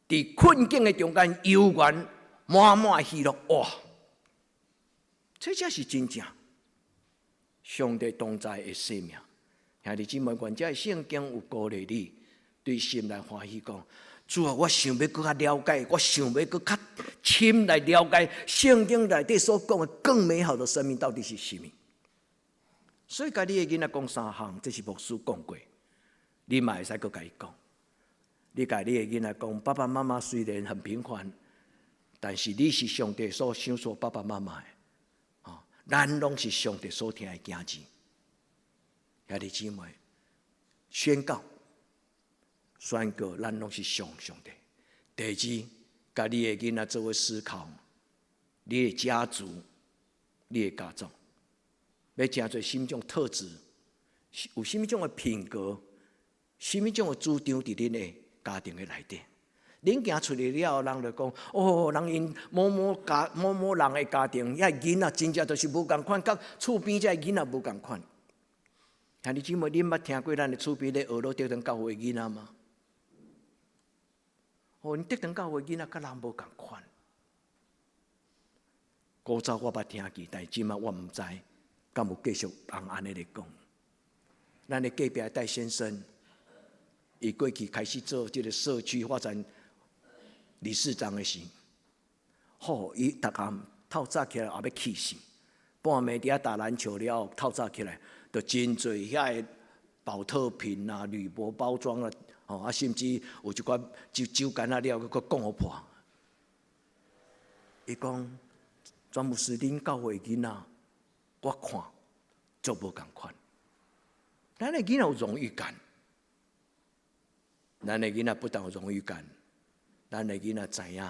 佇困境的中間猶原滿滿喜樂。哇！這才是真正上帝同在的生命。兄弟姊妹，願這聖經有鼓勵你，對心內歡喜講：主啊，我想欲閣較了解，我想欲閣較深來了解聖經內底所講的更美好的生命到底是啥物。所以，共你的囡仔講三項，這是牧師講過，你嘛會使閣共伊講。你共你的囡仔講，爸爸媽媽雖然很平凡，但是你是上帝所賞賜爸爸媽媽的，哦，咱攏是上帝所疼的囝兒。兄弟姊妹，宣告，宣告，咱攏是屬上帝。第二，共你的囡仔做伙思考，你的家族，你的家族，欲成做啥物種特質，有啥物種的品格，啥物種的主張佇恁的家庭的內底。恁行出去了後，人就講：哦，人𪜶某某家某某人的家庭，遐囡仔真正就是無仝款，佮厝邊這囡仔無仝款。兄弟姊妹，恁捌聽過咱的厝邊咧學老竹園教會囡仔嗎？哦，𪜶竹園教會囡仔佮人無仝款。古早我捌聽見，但是這馬我毋知，敢有繼續人按呢咧講。咱的隔壁戴先生，伊過去開始做這个社區發展理事長的時，吼，伊逐暗透早起來也欲氣死，半暝佇遐打籃球了後，透早起來，就真濟遐个寶特瓶啊、鋁箔包裝啊，吼啊，甚至有一寡酒酒罐仔了，閣閣講予破。伊講，莊牧師，恁教會囡仔，我看足無仝款。咱的囡仔有榮譽感，咱的囡仔不但有榮譽感，咱的囡仔知影，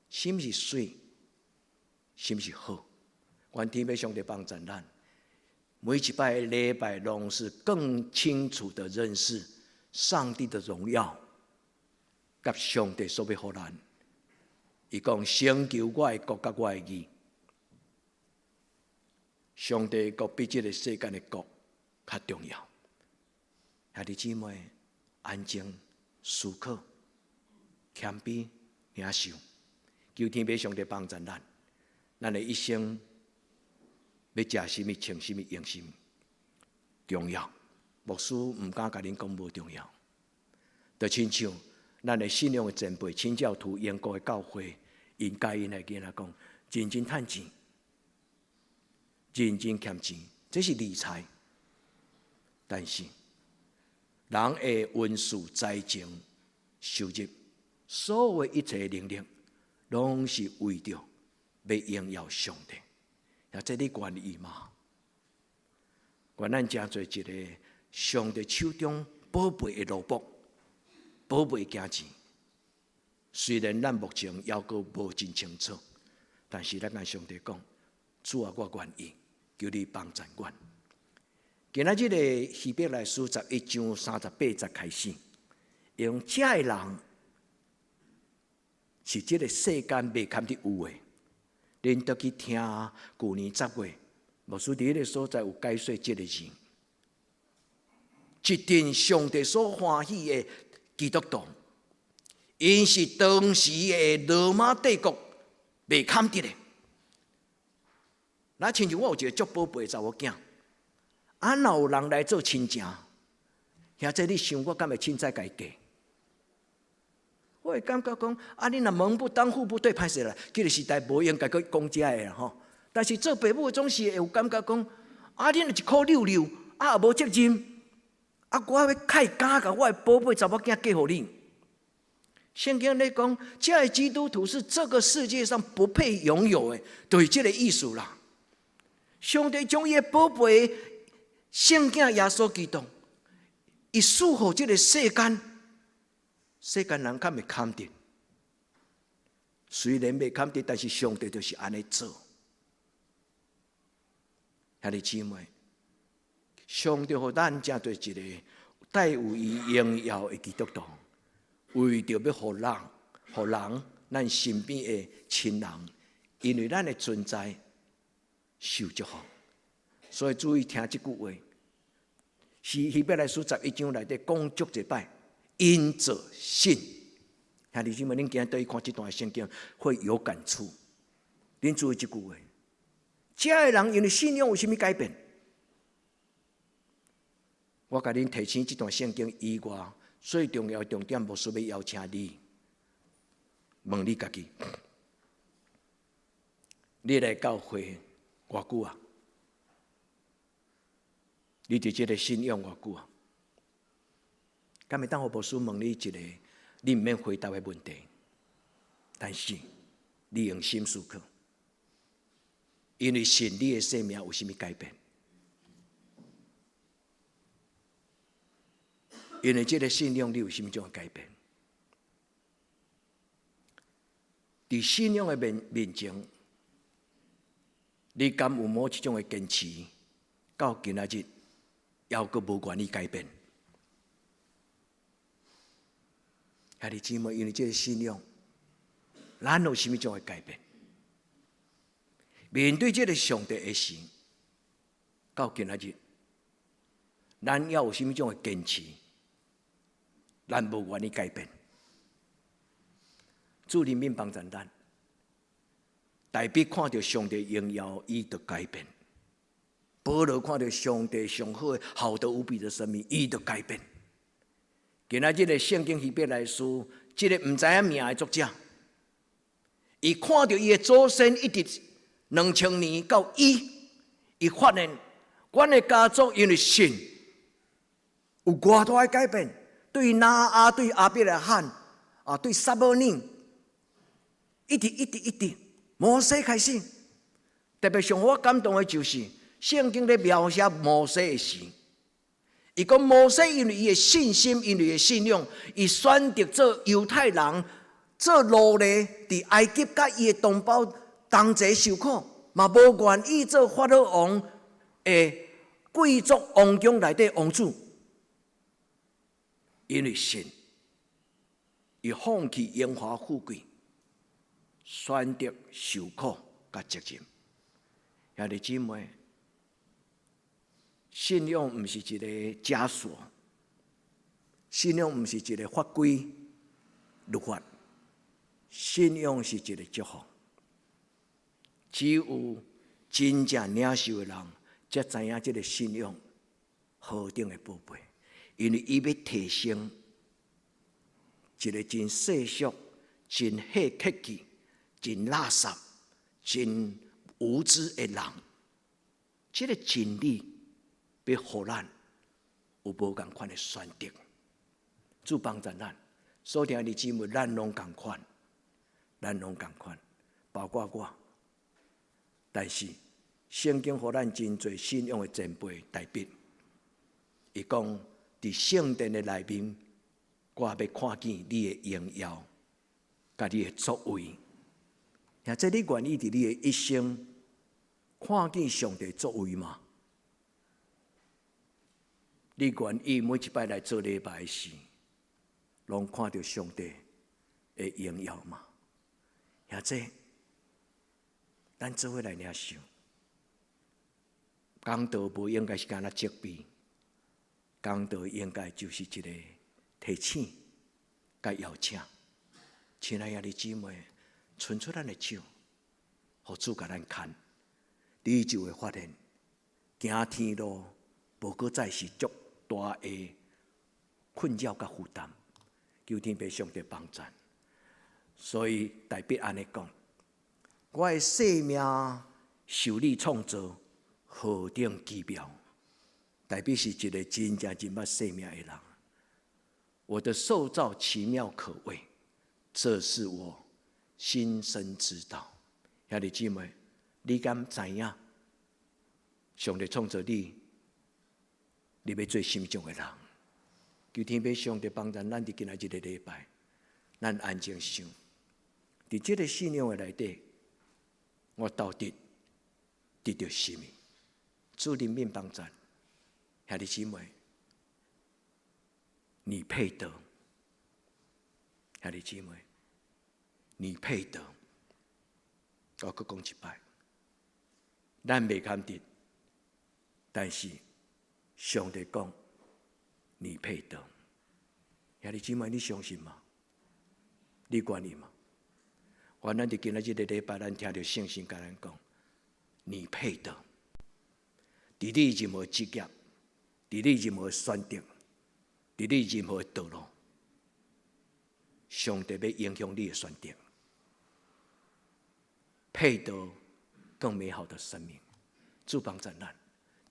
啥物是媠，啥物是好。願天父上帝幫助咱，每一擺禮拜攏是更清楚的認識上帝的榮耀，佮上帝所欲予咱。伊講成就我的國佮我的義，上帝國比這个世間的國較重要。兄弟姊妹，安靜思考、謙卑、領受，求天父上帝幫助咱，咱的一生欲食啥物、穿啥物、用啥物重要。牧師毋敢共恁講無重要，就親像咱的信仰的前輩清教徒英國的教會，𪜶教𪜶的囡仔講，認真趁錢，認真儉錢，這是理財。但是人的恩賜、才情、收入，所有一切能力，攏是為著欲榮耀上帝。啊，這你願意嗎？願咱成做一个上帝手中寶貝的蘿蔔，寶貝囝兒。雖然咱目前猶閣無真清楚，但是咱共上帝講：主啊，我願意，求你幫助阮。今仔日个希伯來書11章38節開始，用這个人是這个世間袂堪得有的。恁倒去聽舊年10月，牧師佇彼个所在有解說這个字，一陣上帝所歡喜的基督徒，𪜶是當時的羅馬帝國袂堪得的。那親像我有一个足寶貝查某囝，啊，若有人來做親情，兄弟你想我敢會凊彩共伊嫁？我會感覺講，啊，你若門不當戶不對，歹勢啦，這个時代無應該閣講這个啦吼。但是做爸母的總是會有感覺講，啊，你若一箍溜溜，啊，也無責任，啊，我欲開敢共我的寶貝查某囝嫁予你。聖經咧講，這个基督徒是這個世界上不配擁有的，就是這个意思啦。上帝將伊的寶貝聖囝耶穌基督，伊賜予這个世間，世間人較袂堪得。雖然袂堪得，但是上帝就是按呢做。兄弟姊妹，上帝予咱成做一个帶有伊榮耀的基督徒，為著欲予人、予人咱身邊的親人，因為咱的存在受祝福，所以注意聽這句話，是希伯來書十一章內底講足濟擺，因著信。兄弟姊妹，恁今日對看這段聖經會有感觸。恁注意這句話，這个人因為信仰有啥物改變？我共恁提醒這段聖經以外，最重要的重點，牧師欲邀請你問你家己：你來教會偌久啊？你佇這个信仰偌久啊？敢會當予牧師問你一个你毋免回答的問題，但是你用心思考，因為信你的生命有啥物改變？因為這个信仰你有啥物種的改變？佇信仰的面面前，你敢有某一種的堅持？到今仔日，猶閣無願意改變？兄弟姊妹，因為這个信仰，咱有啥物種的改變？面對這个上帝的時，到今仔日，咱猶有啥物種的堅持？咱無願意改變。主憐憫幫助咱，大衛看著上帝榮耀，伊就改變。保羅看著上帝上好的好得無比的生命，伊就改變。今仔日的聖經希伯來書，這个毋知影名的作者，伊看著伊的祖先一直2000年到伊，伊發現，阮的家族因為信有偌大的改變，對挪亞、對亞伯拉罕，啊，對撒母耳，一直一直一直，摩西開始，特別上予我感動的就是聖經咧描寫摩西的時，伊講摩西因為伊的信心，因為伊的信仰，伊選擇做猶太人，做奴隸，佇埃及佮伊的同胞同齊受苦，嘛無願意做法老王的貴族王宮內底王子，因為信，伊放棄榮華富貴，選擇受苦佮責任。兄弟姊妹，信仰毋是一個枷鎖，信仰毋是一個法規律法，信仰是一個祝福。只有真正領受的人，才知影這个信仰何等的寶貝，因為伊欲提升一个真世俗、真客氣、真垃圾、真無知的人，這个真理欲予咱有無仝款的選擇。主幫助咱，所聽的姊妹，咱攏仝款，咱攏仝款，包括我。但是聖經予咱真濟信仰的前輩代表，伊講佇聖殿的內面，我欲看見你的榮耀，佮你的作為。或者你願意佇你的一生看見上帝作為嗎？你願意每一擺來做禮拜時，攏看著上帝的榮耀嗎？或者咱做伙來領受，講道無應該是干焦責備，講道應該就是一个提醒、佮邀請。親愛的姊妹，伸出咱的手，予主共咱牽，你就會發現，行天路無閣再是足大的困擾佮負擔。求天父上帝幫助。所以大衛按呢講：我的生命受你創造，何等奇妙！大衛是一个真正真捌生命的人。我的受造奇妙可畏，這是我心深知道。兄弟姊妹，你敢知影？上帝創造你，你欲做啥物種的人？求天父上帝幫助咱，佇今仔這个禮拜，咱安靜想，佇這个信仰的內底，我到底得著啥物？主憐憫幫助，兄弟姊妹，你配得，兄弟姊妹，你配得。我閣講一擺，咱袂堪得，但是上帝講你配得。兄弟姊妹，你相信嗎？你願意嗎？願咱佇今仔這个禮拜，咱聽著聖神共咱講，你配得。佇你任何職業，佇你任何選擇，佇你任何道路，上帝欲影響你的選擇，配得更美好的生命。主幫助咱，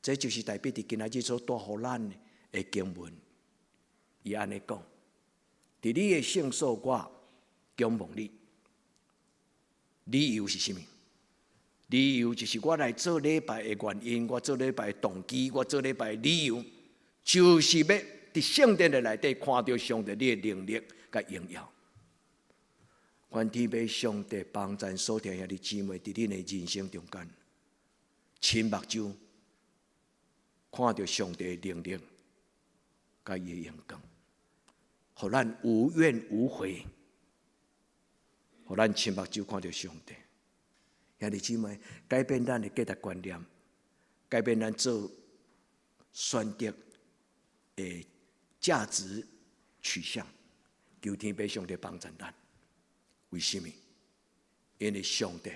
這就是大衛佇今仔日所帶予咱的經文。伊按呢講：佇你的聖所，我仰望你。理由是啥物？理由就是我來做禮拜的原因，我做禮拜的動機，我做禮拜的理由，就是欲佇聖殿的內底看著上帝你的能力佮榮耀。願天父上帝幫助所聽兄弟姊妹，佇恁的人生中間，親目睭看著上帝的能力佮伊的榮光，予咱無怨無悔，予咱親目睭看著上帝。兄弟姊妹，改變咱的價值觀念，改變咱做選擇的價值取向。求天父上帝幫助咱。為什麼？因為上帝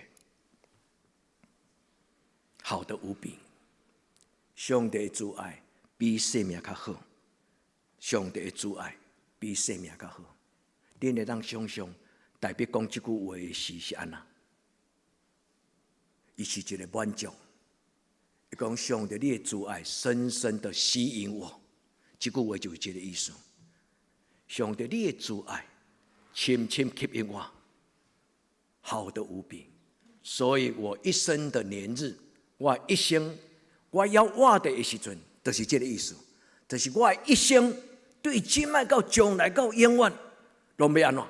好得無比，上帝的慈愛比生命較好，上帝的慈愛比生命較好。恁會當想像大衛講這句話的時是按怎？伊是一個滿足。伊講上帝，你的慈愛深深的吸引我。這句話就是這個意思。上帝，你的慈愛深深吸引我，好得無比。所以我一生的年日，我一生我猶活著的時陣，就是這個意思。就是我一生對這擺到將來到永遠，攏欲按怎？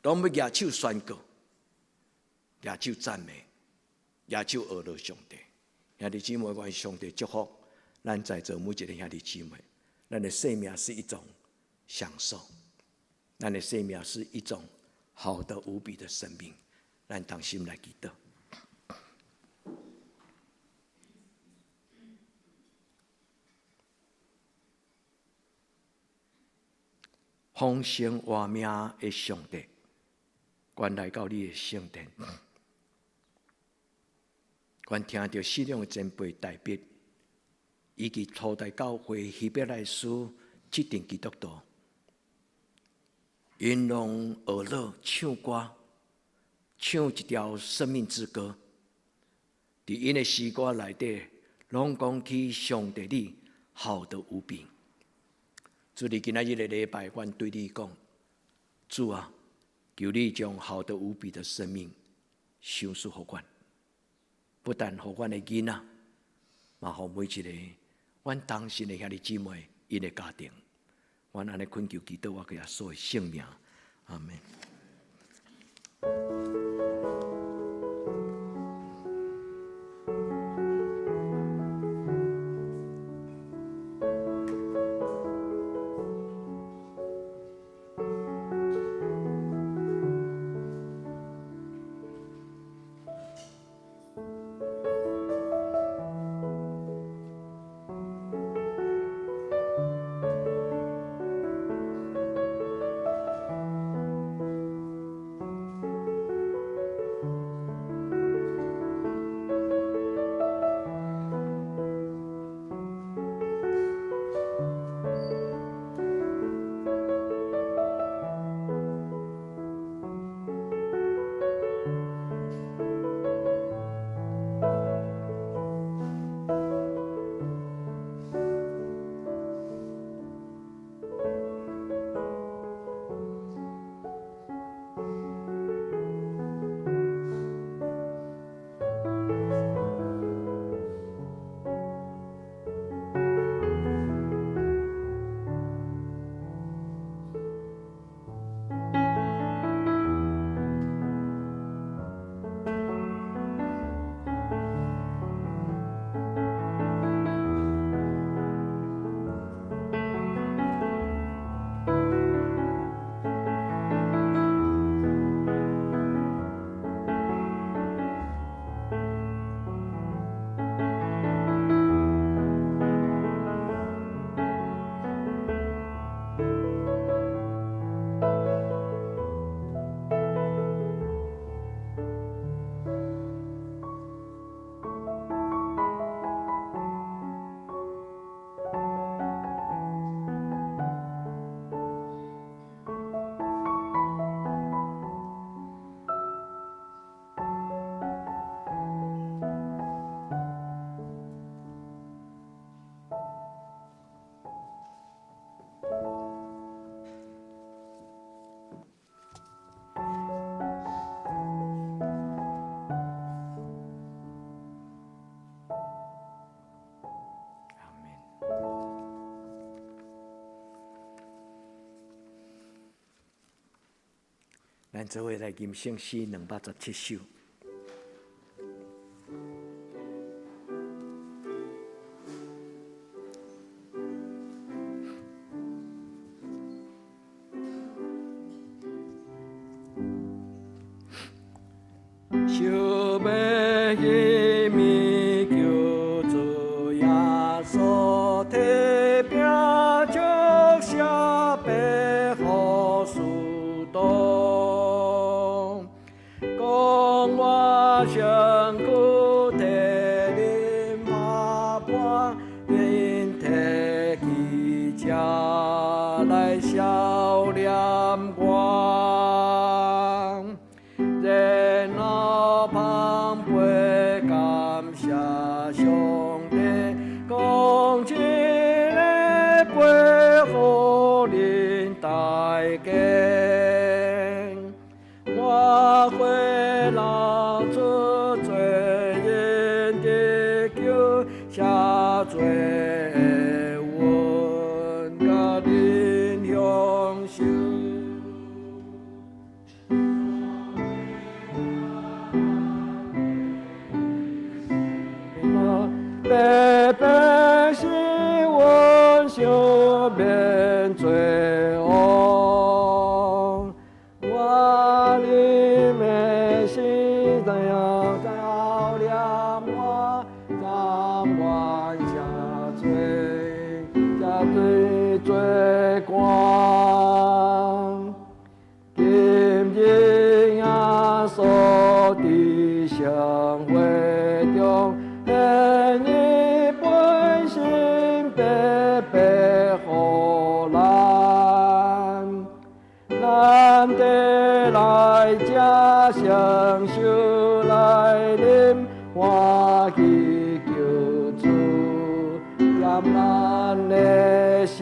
攏欲舉手宣告，舉手讚美，舉手阿羅上帝。兄弟姊妹，願上帝祝福咱在座每一個兄弟姊妹。咱的生命是一種享受，咱的生命是一種好得無比的生命。咱同心來祈禱。豐盛活命的上帝，阮來到你的聖殿，阮聽著信仰的前輩代表，以及初代教會希伯來書這陣基督徒，𪜶攏學樂唱歌，唱一條生命之歌。佇𪜶的詩歌內底，攏講起上帝你好得無比。主，你今仔日的禮拜，阮對你講，主啊，求你將好得無比的生命賞賜予阮，不但予阮的囡仔，嘛予每一個阮同信的兄弟姊妹𪜶的家庭。阮按呢懇求祈禱，我耶穌的聖名，阿門。咱做伙來吟聖詩217首。想欲彼暝叫做耶穌提拚徒，講我身軀替恁拍破，恁提起食來銷念我。然後捧杯感謝上帝，講這个杯予恁大家。我血流出做人的救，寫做阮佮恁享受。白白使阮赦免罪惡，我啉的是怎樣照念我，甘願寫罪，寫罪做官。今日耶穌佇聖會中，獻伊本身白白予咱，咱得來食承受來啉，歡喜求主念咱的心。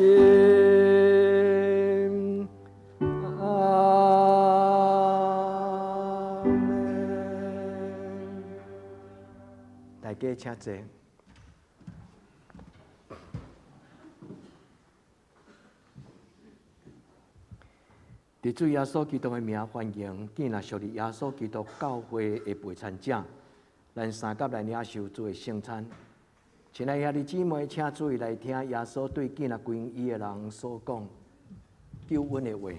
阿們。大家請坐。佇主耶穌基督的名，歡迎見若屬於耶穌基督教會的陪餐者，咱三甲來領受主的聖餐。親愛兄弟姊妹，請注意來聽耶穌對見若歸伊的人所講救恩的話。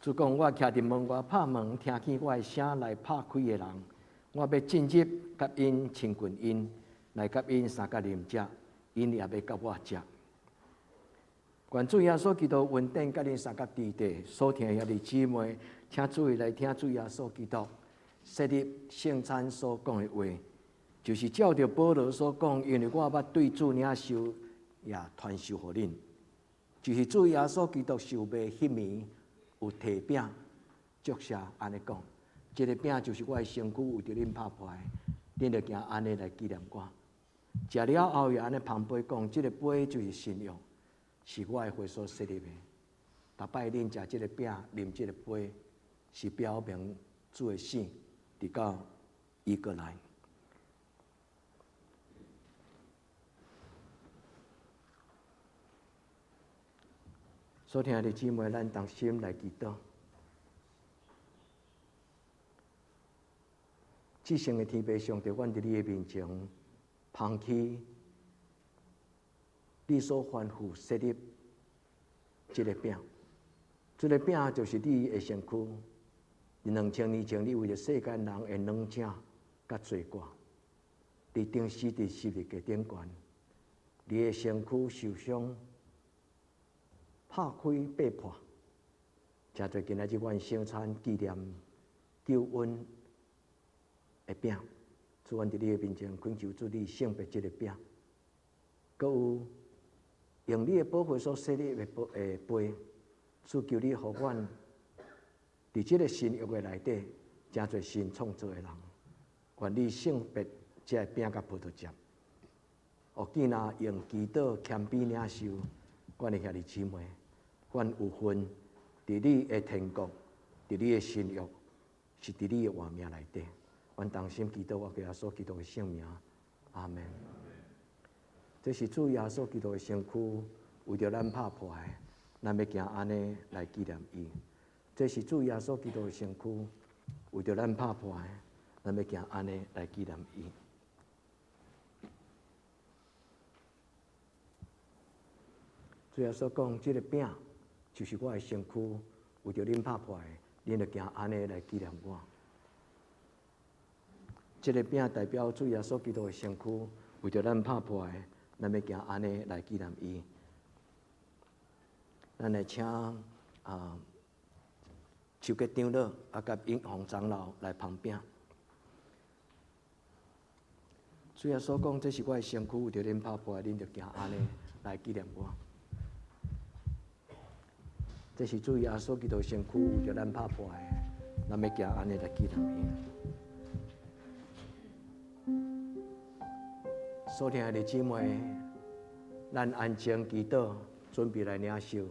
主講：我徛佇門外拍門，聽見我的聲來拍開的人，我欲進入，佮𪜶親近𪜶，來佮𪜶相佮啉食，𪜶也欲佮我食。願主耶穌基督恩典佮恁相佮佇地，所聽的兄弟姊妹，請注意來聽主耶穌基督設立聖餐所講的話，就是照著保羅所講，因為我捌對主領受，也傳授予恁，就是主耶穌基督受賣彼暝，有提餅，祝謝按呢講，這个餅就是我的身軀，為著恁拍破的，恁著行按呢來紀念我。食了後，又按呢捧杯講，這个杯就是新約，是我的血所設立的。逐擺恁食這个餅、啉這个杯，是表明主的死，直到伊閣來。所聽的姊妹，咱同心來祈禱。至聖的天父上帝，阮佇你的面前，捧起你所吩咐設立這个餅，這个餅就是你的身軀。2000年前，你為著世間人的軟弱佮罪過，佇釘死佇十字架頂懸，你的身軀受傷、拍開、被破，成做今仔日阮聖餐紀念救恩的餅。主，阮佇你的面前懇求主，你聖別這个餅，閣有用你的寶血所設立的杯，主求你予阮佇這个新約的內底，成做新創造的人。願你聖別這个餅佮葡萄汁，予見若用祈禱謙卑領受，阮的兄弟姊妹，阮有份佇你的天國，佇你的新約，是佇你的活命內底。阮同心祈禱，我耶穌基督的聖名，阿們。這是主耶穌基督的身軀，為著咱拍破的，咱欲行按呢來紀念伊。這是主耶穌基督的身軀，為著咱拍破的，咱欲行按呢來紀念伊。主耶穌講：這个餅就是我的身軀，為著恁拍破的，恁著行按呢來紀念我。這个餅代表主耶穌基督的身軀，為著咱拍破的，咱欲行按呢來紀念伊。咱來請啊。手結長老啊，佮英雄長老來捧餅。主耶穌講：這是我的身軀，為著恁拍破的，恁著行按呢來紀念我。這是主耶穌基督身軀，為著咱拍破的，咱欲行按呢來紀念伊。所疼的姊妹，咱安靜祈禱，準備來領受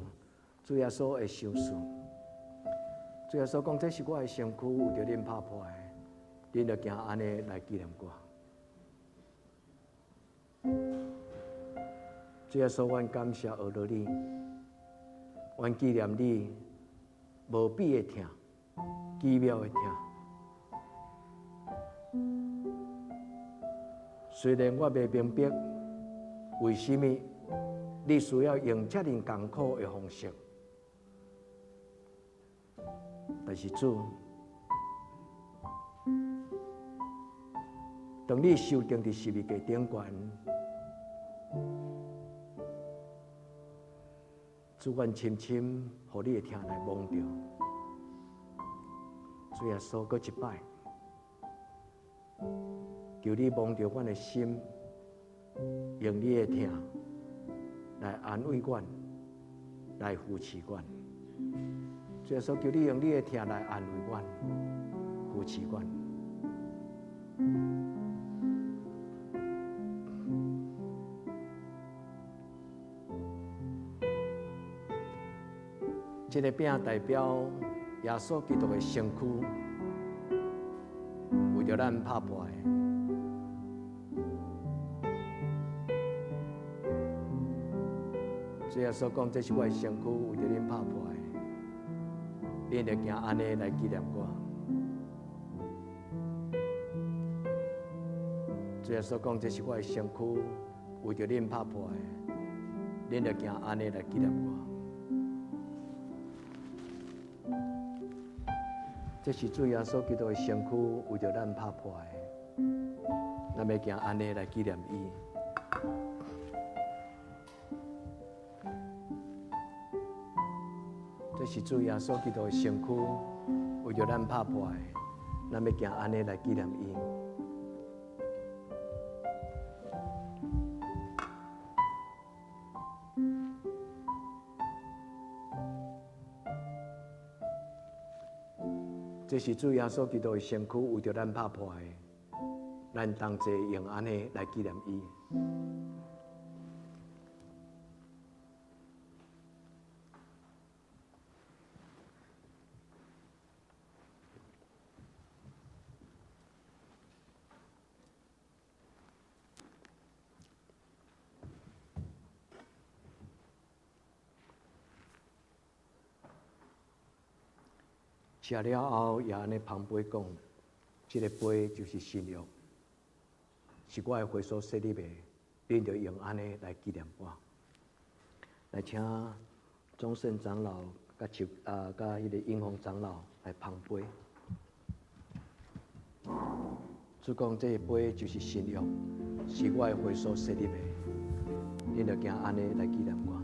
主耶穌的賞賜。主耶穌講：這是我的身軀，為著恁拍破的，恁著行按呢來紀念我。主耶穌，阮感謝阿羅你，阮紀念你無比的疼，奇妙的疼。雖然我袂明白為啥物你需要用遮爾艱苦的方式，但是主，當你受釘佇十字架頂懸，主，阮深深予你的疼來摸著。主耶穌，閣一擺，求你摸著阮的心，用你的疼來安慰阮，來扶持阮。主耶穌，求你用你的疼來安慰阮，扶持阮。這个餅代表耶穌基督的身軀，為著咱拍破的。主耶穌講：這是我的身軀，為著恁拍破的，恁著行按呢來紀念我。主耶穌講：這是我的身軀，為著恁拍破的，恁著行按呢來紀念我。這是主耶穌基督的身軀，為著咱拍破的，咱欲行按呢來紀念伊。這是主耶穌基督的身軀，為著咱拍破的，咱欲行按呢來紀念伊。這是主耶穌基督的身軀，為著咱拍破的，咱同齊用按呢來紀念伊。食了後，也按呢捧杯講：這个杯就是新約，是我的血所設立的，恁著用按呢來紀念我。來請宗聖長老佮手啊，佮彼个英雄長老來捧杯。主講：這个杯就是新約，是我的血所設立的，恁著行按呢來紀念我。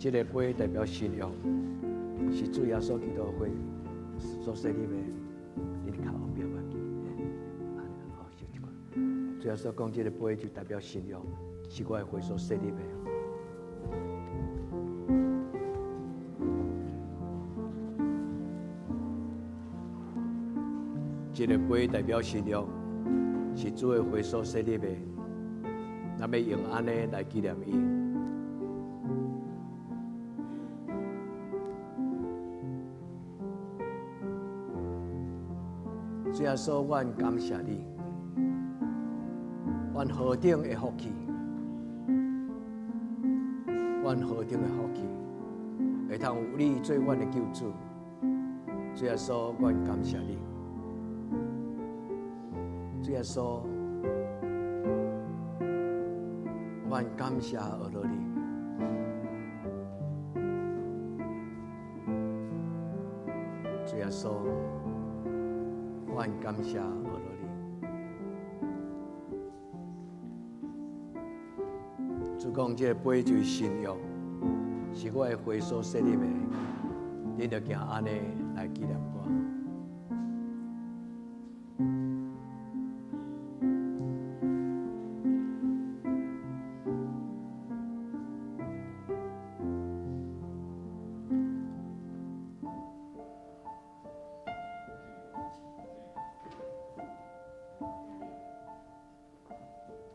這个杯代表新約，是主耶穌基督的血所設立的。你較後壁無要緊，好，小一寡。主耶穌講，這個杯就代表新約，是我的血所設立的。這个杯代表新約，是主的血所設立的。咱欲用按呢來紀念伊。主耶穌，阮感謝你，阮何等的福氣，阮何等的福氣，會通有你做阮的救主。主耶穌，阮感謝你。主耶穌，阮感謝阿羅你。主耶穌，阮感謝阿羅你。主講，這个杯就是新約，是是我的血所設立的，恁著行按呢來紀念我。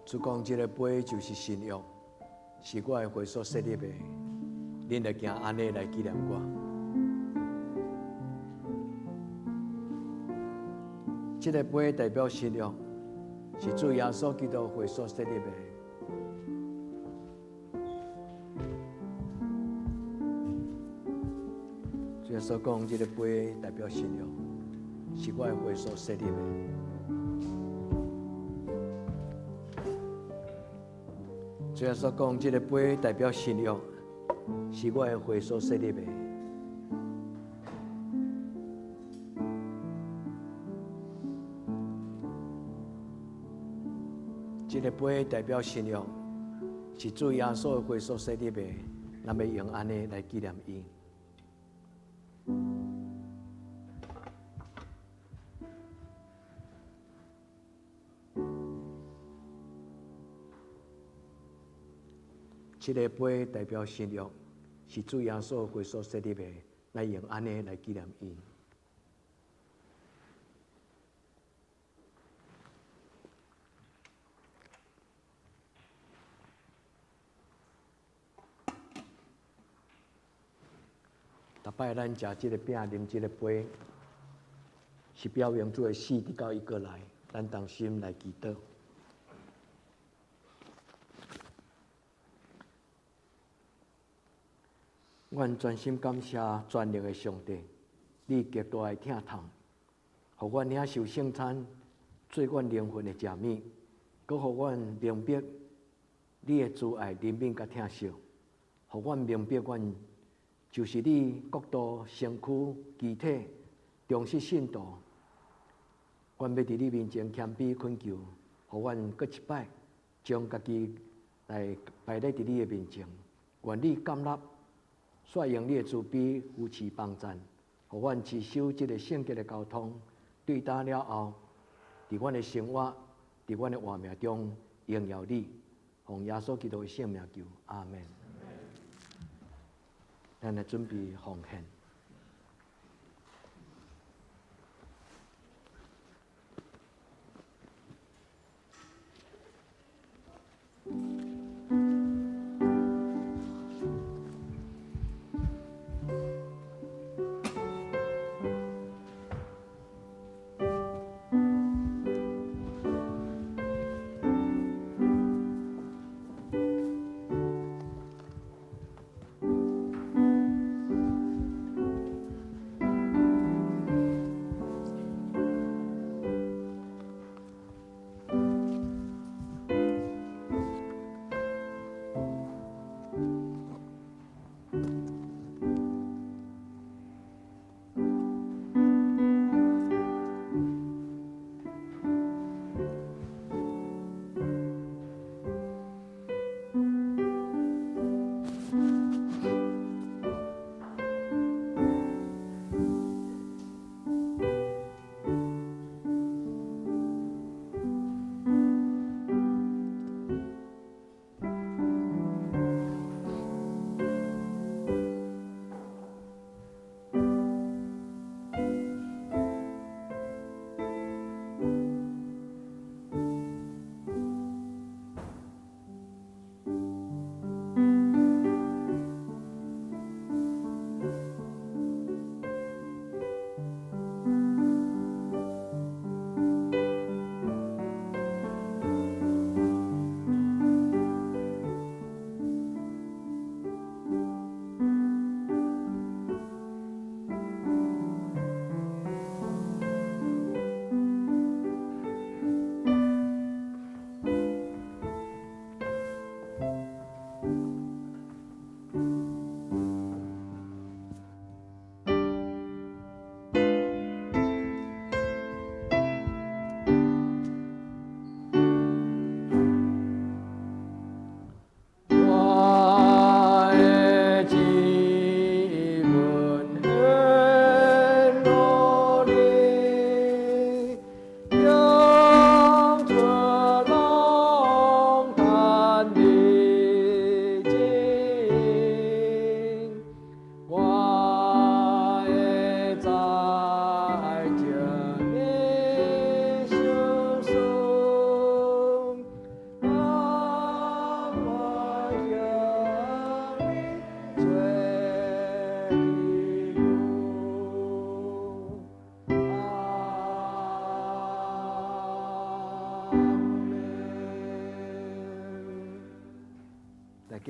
主講，這个杯就是新約，是我的血所設立的，恁著行按呢來紀念我。這个杯代表新約，是主耶穌基督血所設立的。主耶穌講，這个杯代表新約，是我的血所設立的。主耶穌講，這个杯代表新約，是我的血所設立的。這个杯代表新約，是主耶穌的血所設立的，咱欲用按呢來紀念伊。這个杯代表新約，是主耶穌的血所設立的，咱用按呢來紀念伊。逐擺咱食這个餅、啉這个杯，是表明主的死直到伊閣來，咱同心來祈禱。阮專心感謝全能的上帝，你極大的疼痛，予阮領受聖餐，做阮靈魂的食物，閣予阮明白你的慈愛、憐憫佮疼惜，予阮明白阮就是你國度身軀、肢體、忠實信徒。阮欲佇你面前謙卑懇求，予阮閣一擺將家己來擺佇你的面前，願你甘納，煞用你的慈悲扶持幫贊，予阮持守這个聖潔的交通，對今了後，佇阮的生活，佇阮的活命中榮耀你，奉耶穌基督的聖名求，阿們。咱來準備奉獻。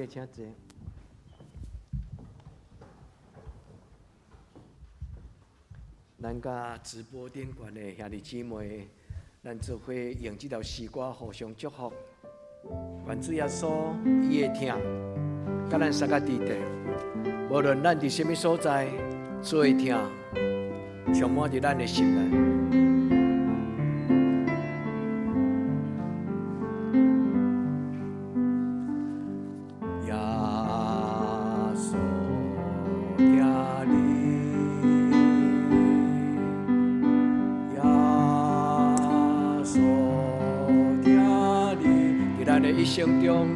妹請坐。咱佮直播頂懸的兄弟姊妹，咱做伙用這條詩歌互相祝福。願主耶穌伊的疼，佮咱相佮佇底。無論咱佇啥物所在，主的疼充滿佇咱的心內。耶穌疼你，耶穌疼你，佇咱的一生中，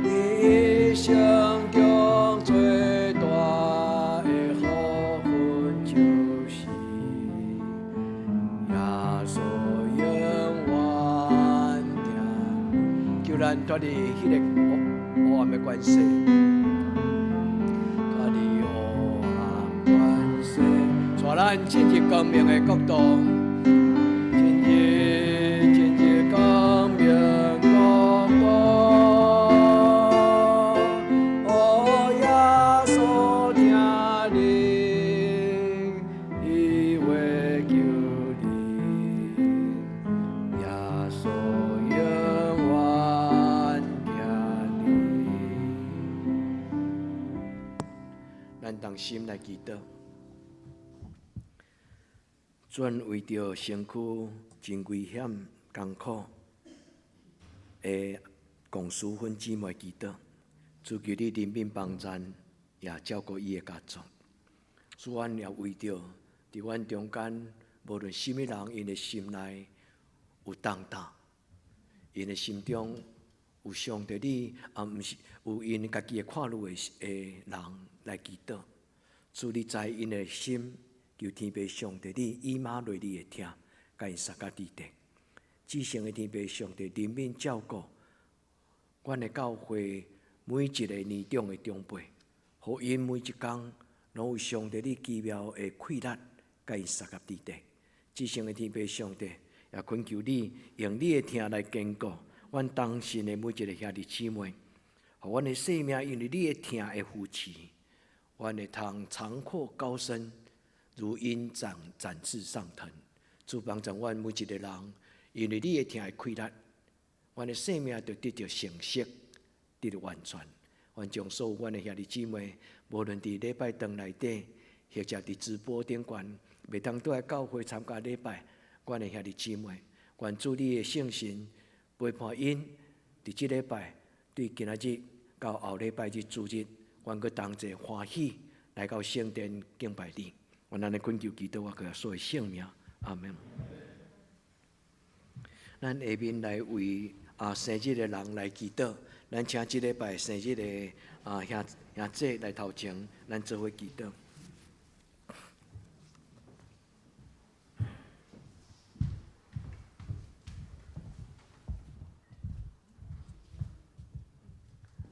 一生中最大的福分就是耶穌永遠疼。求咱脫離彼个黑暗的關係，脫離黑暗關係，帶咱進入光明的國度，進入光明國度。哦，耶穌疼你，伊會救你，耶穌永遠疼你。咱同心來祈禱，主為著身軀真危險艱苦的龔淑芬姊妹祈禱，主求你憐憫幫贊，也照顧伊的家族。主，阮也為著佇阮中間，無論啥物人，𪜶的心內有重擔，𪜶的心中有上帝你，也毋是有𪜶家己的看慮的人來祈禱。主，你知𪜶的心，求天父上帝你以馬內利的疼，共𪜶相佮佇底。至聖的天父上帝憐憫照顧阮的教會每一个年長的長輩，予𪜶每一工攏有上帝你奇妙的氣力，共𪜶相佮佇底。至聖的天父上帝，也懇求你用你的疼來堅固阮同信的每一个兄弟姊妹，予阮的生命因為你的疼的扶持，阮會通長闊高深，如鷹展展翅上騰。主幫助阮每一个人，因為你的疼的氣力，阮的生命就得著成熟，得著完全。願將所有阮的兄弟姊妹，無論佇禮拜堂內底，或者佇直播頂懸，袂當倒來教會參加禮拜，阮的兄弟姊妹，願主你的聖神陪伴𪜶，佇這禮拜對今仔日到後禮拜日主日，願閣同齊歡喜來到聖殿敬拜你。願咱的懇求祈禱，我耶穌的聖名，阿門。咱下面來為生日的人來祈禱。咱請這禮拜生日的兄姐來頭前，咱做伙祈禱。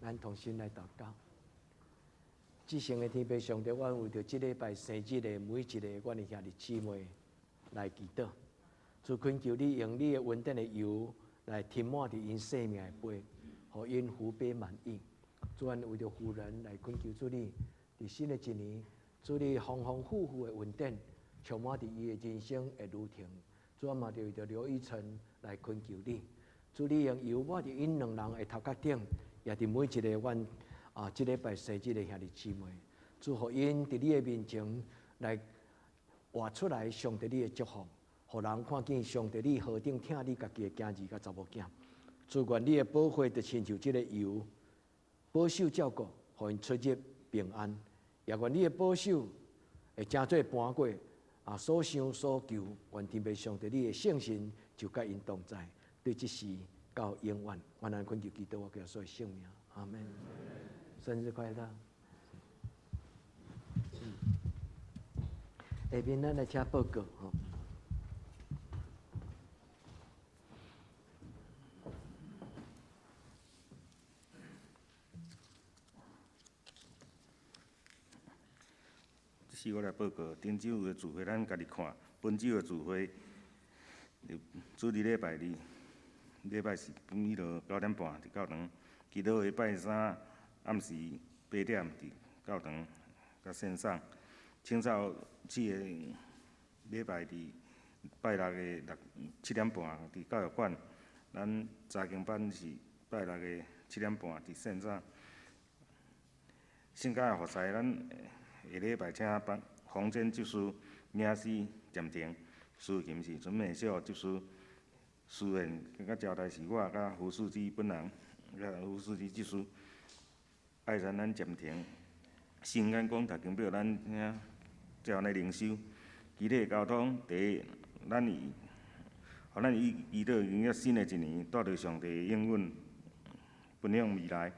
咱同心來禱告。至聖的天父上帝，阮為著這禮拜生日的每一个阮的兄弟姊妹來祈禱。主懇求你用你的恩典的油來添滿佇𪜶生命的杯，予𪜶福杯滿溢。主，阮為著婦人來懇求主你，佇新的一年，主你豐豐富富的恩典充滿佇伊的人生的旅程。主嘛，就為著劉一成來懇求你，主你用油抹佇𪜶兩人的頭殼頂，也佇每一个阮這禮拜生日的兄弟姊妹，主予𪜶佇你的面前來活出來上帝你的祝福，予人看見上帝你何等疼你家己的囝兒佮查某囝。主，願你的寶血就親像這个油，保守照顧，予𪜶出入平安。也願你的保守會成做盤過所想所求，願天父上帝你的聖神就佮𪜶同在，對這時到永遠。願咱懇求祈禱，我耶穌的聖名，阿門。生日快樂！下面咱來請報告吼。這是我來報告，頂週的聚會咱家己看，本週的聚會，主日禮拜二，禮拜四彼落9點半佇教堂，祈禱會拜三暗時8點佇教堂佮線上。清掃四个禮拜佇拜六的6、7點半佇教育館。咱查經班是拜六的7點半佇線上。聖家的服侍，咱下禮拜請房房間執事領詩暫停，司琴是陳美秀執事，司宴佮招待是我佮胡書記本人，佮胡書記執事。愛餐咱暫停，新眼光讀經表咱遐照按呢靈修，肢體交通第一，予咱以祈禱迎接新的一年，帶著上帝的應允，奔向未來。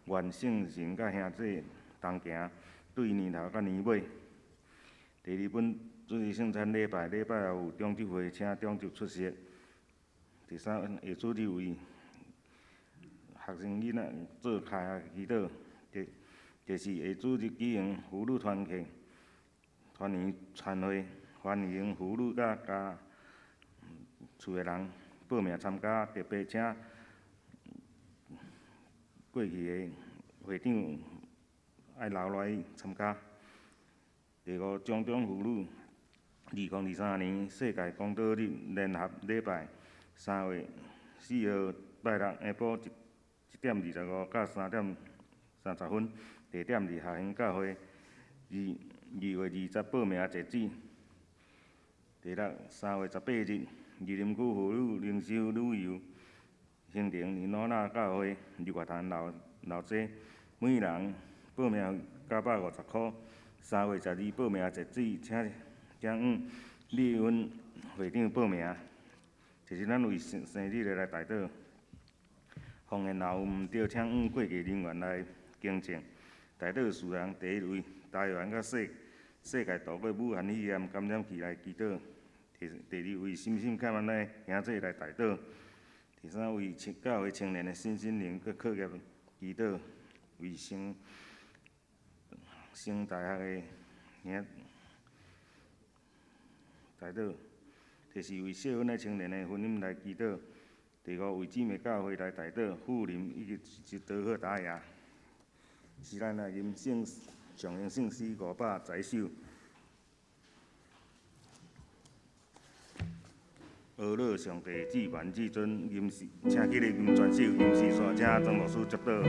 願聖神佮兄弟同行，對年頭到年尾。第二本主日聖餐禮拜，禮拜六有長執會，請長執出席。第三，下主日為學生囡仔做開學祈禱。第四，下主日舉行婦女團契團圓餐會，歡迎婦女佮家厝的人報名參加，特別請過去的會長愛留落來參加。第五，中長婦女，2023年世界公道日聯合禮拜，3月4號拜六下晡1點25到3點30分，地點佇學興教會。2月20報名截止。第六，3月18日，二林區婦女靈修旅遊行程佇老衲教會日月潭老街，每人報名950箍。3月12報名截止，請麗溫會長報名。就是咱為生日的來代禱，方言若有毋對，請阮過去人員來更正。代禱事項第一位，台灣佮世界度過武漢肺炎感染期來祈禱。第二位，心心欠咱的兄弟來代禱。第三位，教會青年的身心靈佮課業祈禱，為升大學的兄代禱。第四位，適婚的青年的婚姻來祈禱。第五位，姊妹教會來代禱，富林以及德赫達亞，是咱來吟聖上詠聖詩510首。阿樂上帝至懸至尊，吟詩，請起來吟全首，吟詩煞請曾牧師接禱。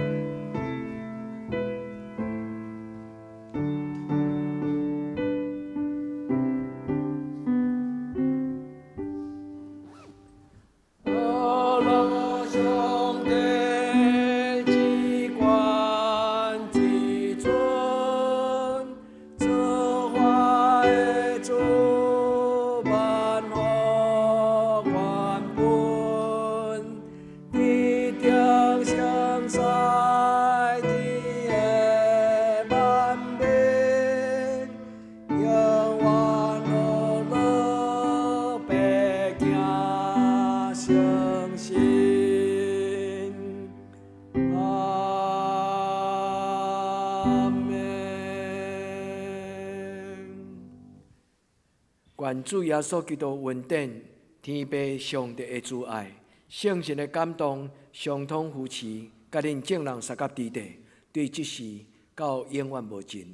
願主耶穌基督恩典、天父上帝的慈愛、聖神的感動、相通扶持，佮恁眾人相佮佇底，對這時到永遠無盡。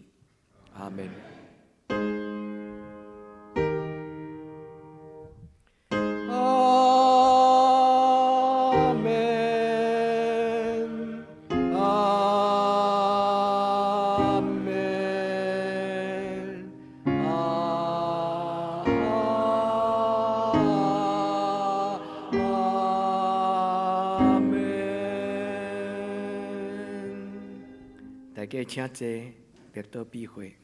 阿門。阿門。阿門。阿門。大家請坐，默禱閉會。